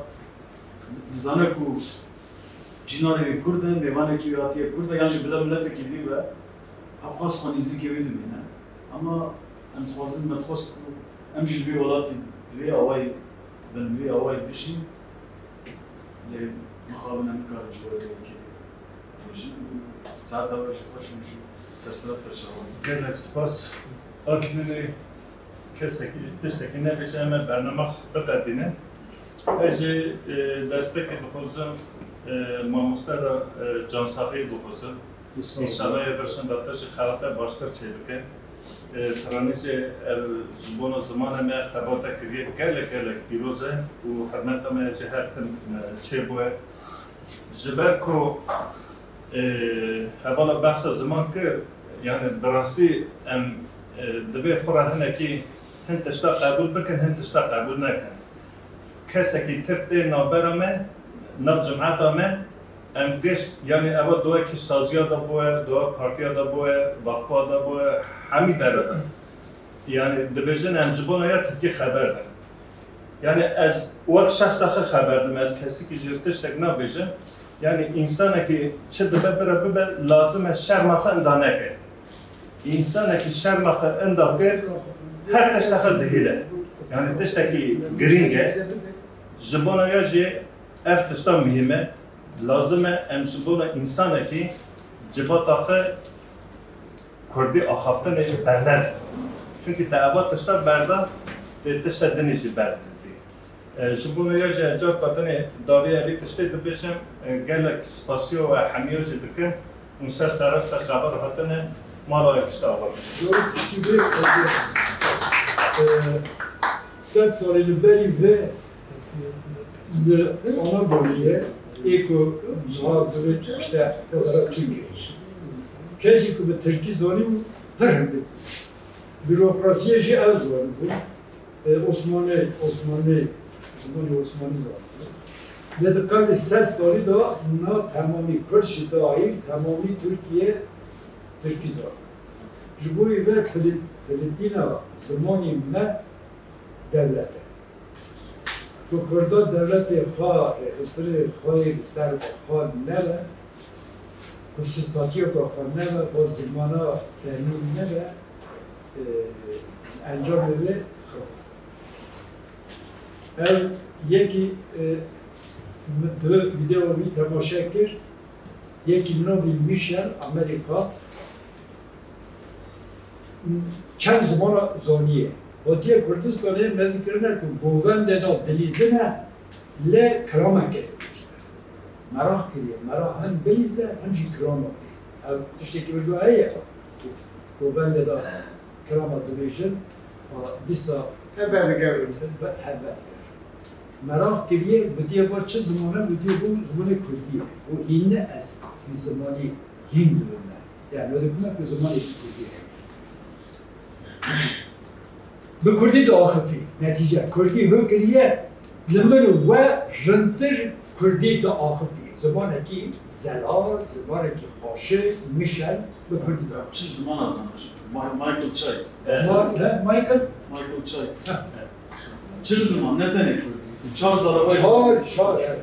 dizane ku cînarê wî Kurd e, mêvanekî wî hatiye Kurd e, yan jî bila miletekî dî be, hewqas xwe nêzîkê wî dibîne. Ama em dixwazin, me dixwest ku em jî li vî welatî bi vî awayî bin, bi vî awayî bijîn. Lê mixabin em nikarin ji bo rêvekê bêjin. Saeta we jî xweş û jî sersera serçavan. Gelek spas. Akî binê kesekî tiştekî nebêje, em ê bernama xwe biqedînin. Ez jî, e, destpêkê dixwazim, e, mamoste re, e, cansaxiyê dixwazim. Înşallah yê vir şinda te jî xebata baştir çêbike. E, piranî jî ev ji bona zimanê me xebata kiriye gelek gelek pîroz e û hurmeta me jî her tim, e, çêbûye. Ji ber ku, e, hevala behsa ziman kir, yani bi rastî em, e, divê xwe re hinekî hin tişta qebûl bikin, hin tişta qebûl nekin. Kesekî Tirk tê navbera me, nav cimeta me, em gişt, yani eva duwa kî saziya de bûye, duwa partiya de bûye, vakfa de bûye, hemî dere de. Yani dibêjin em ji bona ya Tirkî xeber din. Yani ez wek şexsa xwe xeber dim, ez kesikî jî tiştek nabêjim. Yani însanekî çi dibe bire bibe, lazim e şerma xwe inda neke. Însanekî şerma xwe inda kir, her tişta xwe dihêle. Yani tiştekî girîng e. Ji bona ya jî ev tişta muhîm e. Lazim e em ji bona însanekî civata xwe kurdî axaftinê bernedin. Çunkî te eva tişta berda, tê tişta dinê jî berdidî. E, ji bo vê ya jî carka dinê dawiya vê tiştê dibêjim, e, gelek spasiya we hemiya jî dikim û ser sera ser qeber hatine mala we gişta ava bikin. Yok, şimdi, e, e, sed salê li berî ve li Anadoluyê ê ku niha divê işte o kadar Türkiye. Kesî ku bi tirkî zanî pir hindik bû. Bürokrasiyê jî ew zanî bû. E, Osmanî, Osmanî, zimanê Osmanî zanî bû. Lê di qevrê sed salî de na temamî Kurd jî dahîl temamî Tirkiye tirkî zanî. Ji bo vê Filî-, Filîtîna zimanî me dewlet e. Ku Kurda dewletê xwe, rêxistinê xwe yê li ser xwe nebe, ku sistatiyeka xwe nebe, xwe zimana fermî nebe, e, encamê wê xirab. Ev yekî, e, min di vîdeo wî temaşe kir, yekî navî Michel Amerika, çend zimana zaniye. Hatiye Kurdistanê me zî kirine ku govende da dilîzin e, lê kirameke dibêje. Meraq kiriye, meraq hem bilîze hem jî kirama bê. Ev tiştekî wilo heye. Govende da kirama dibêjin, a, dîsa Hebe digerin. Hebe digerin. Meraq kiriye, gotiye, va çi ziman e? Gotiye, bu zimanê Kurdî ye. Û hîn ne ez, bi zimanî hîn diwime. Yani öyle demek ki zimanê Kurdî ye. Bi Kurdî diaxifî. Netîce, Kurdî hû kiriye, li min û we rintir Kurdî diaxifî. Zimanekî zelal, zimanekî xweşik, mişel bi Kurdî diaxifî. Çi zimana zanî? Ma-, Michael Chait. Ma-, he, Michael? Michael Chait. Ha. Çi ziman, ne tenê Kurdî. Çar zarabay. Çar, çar.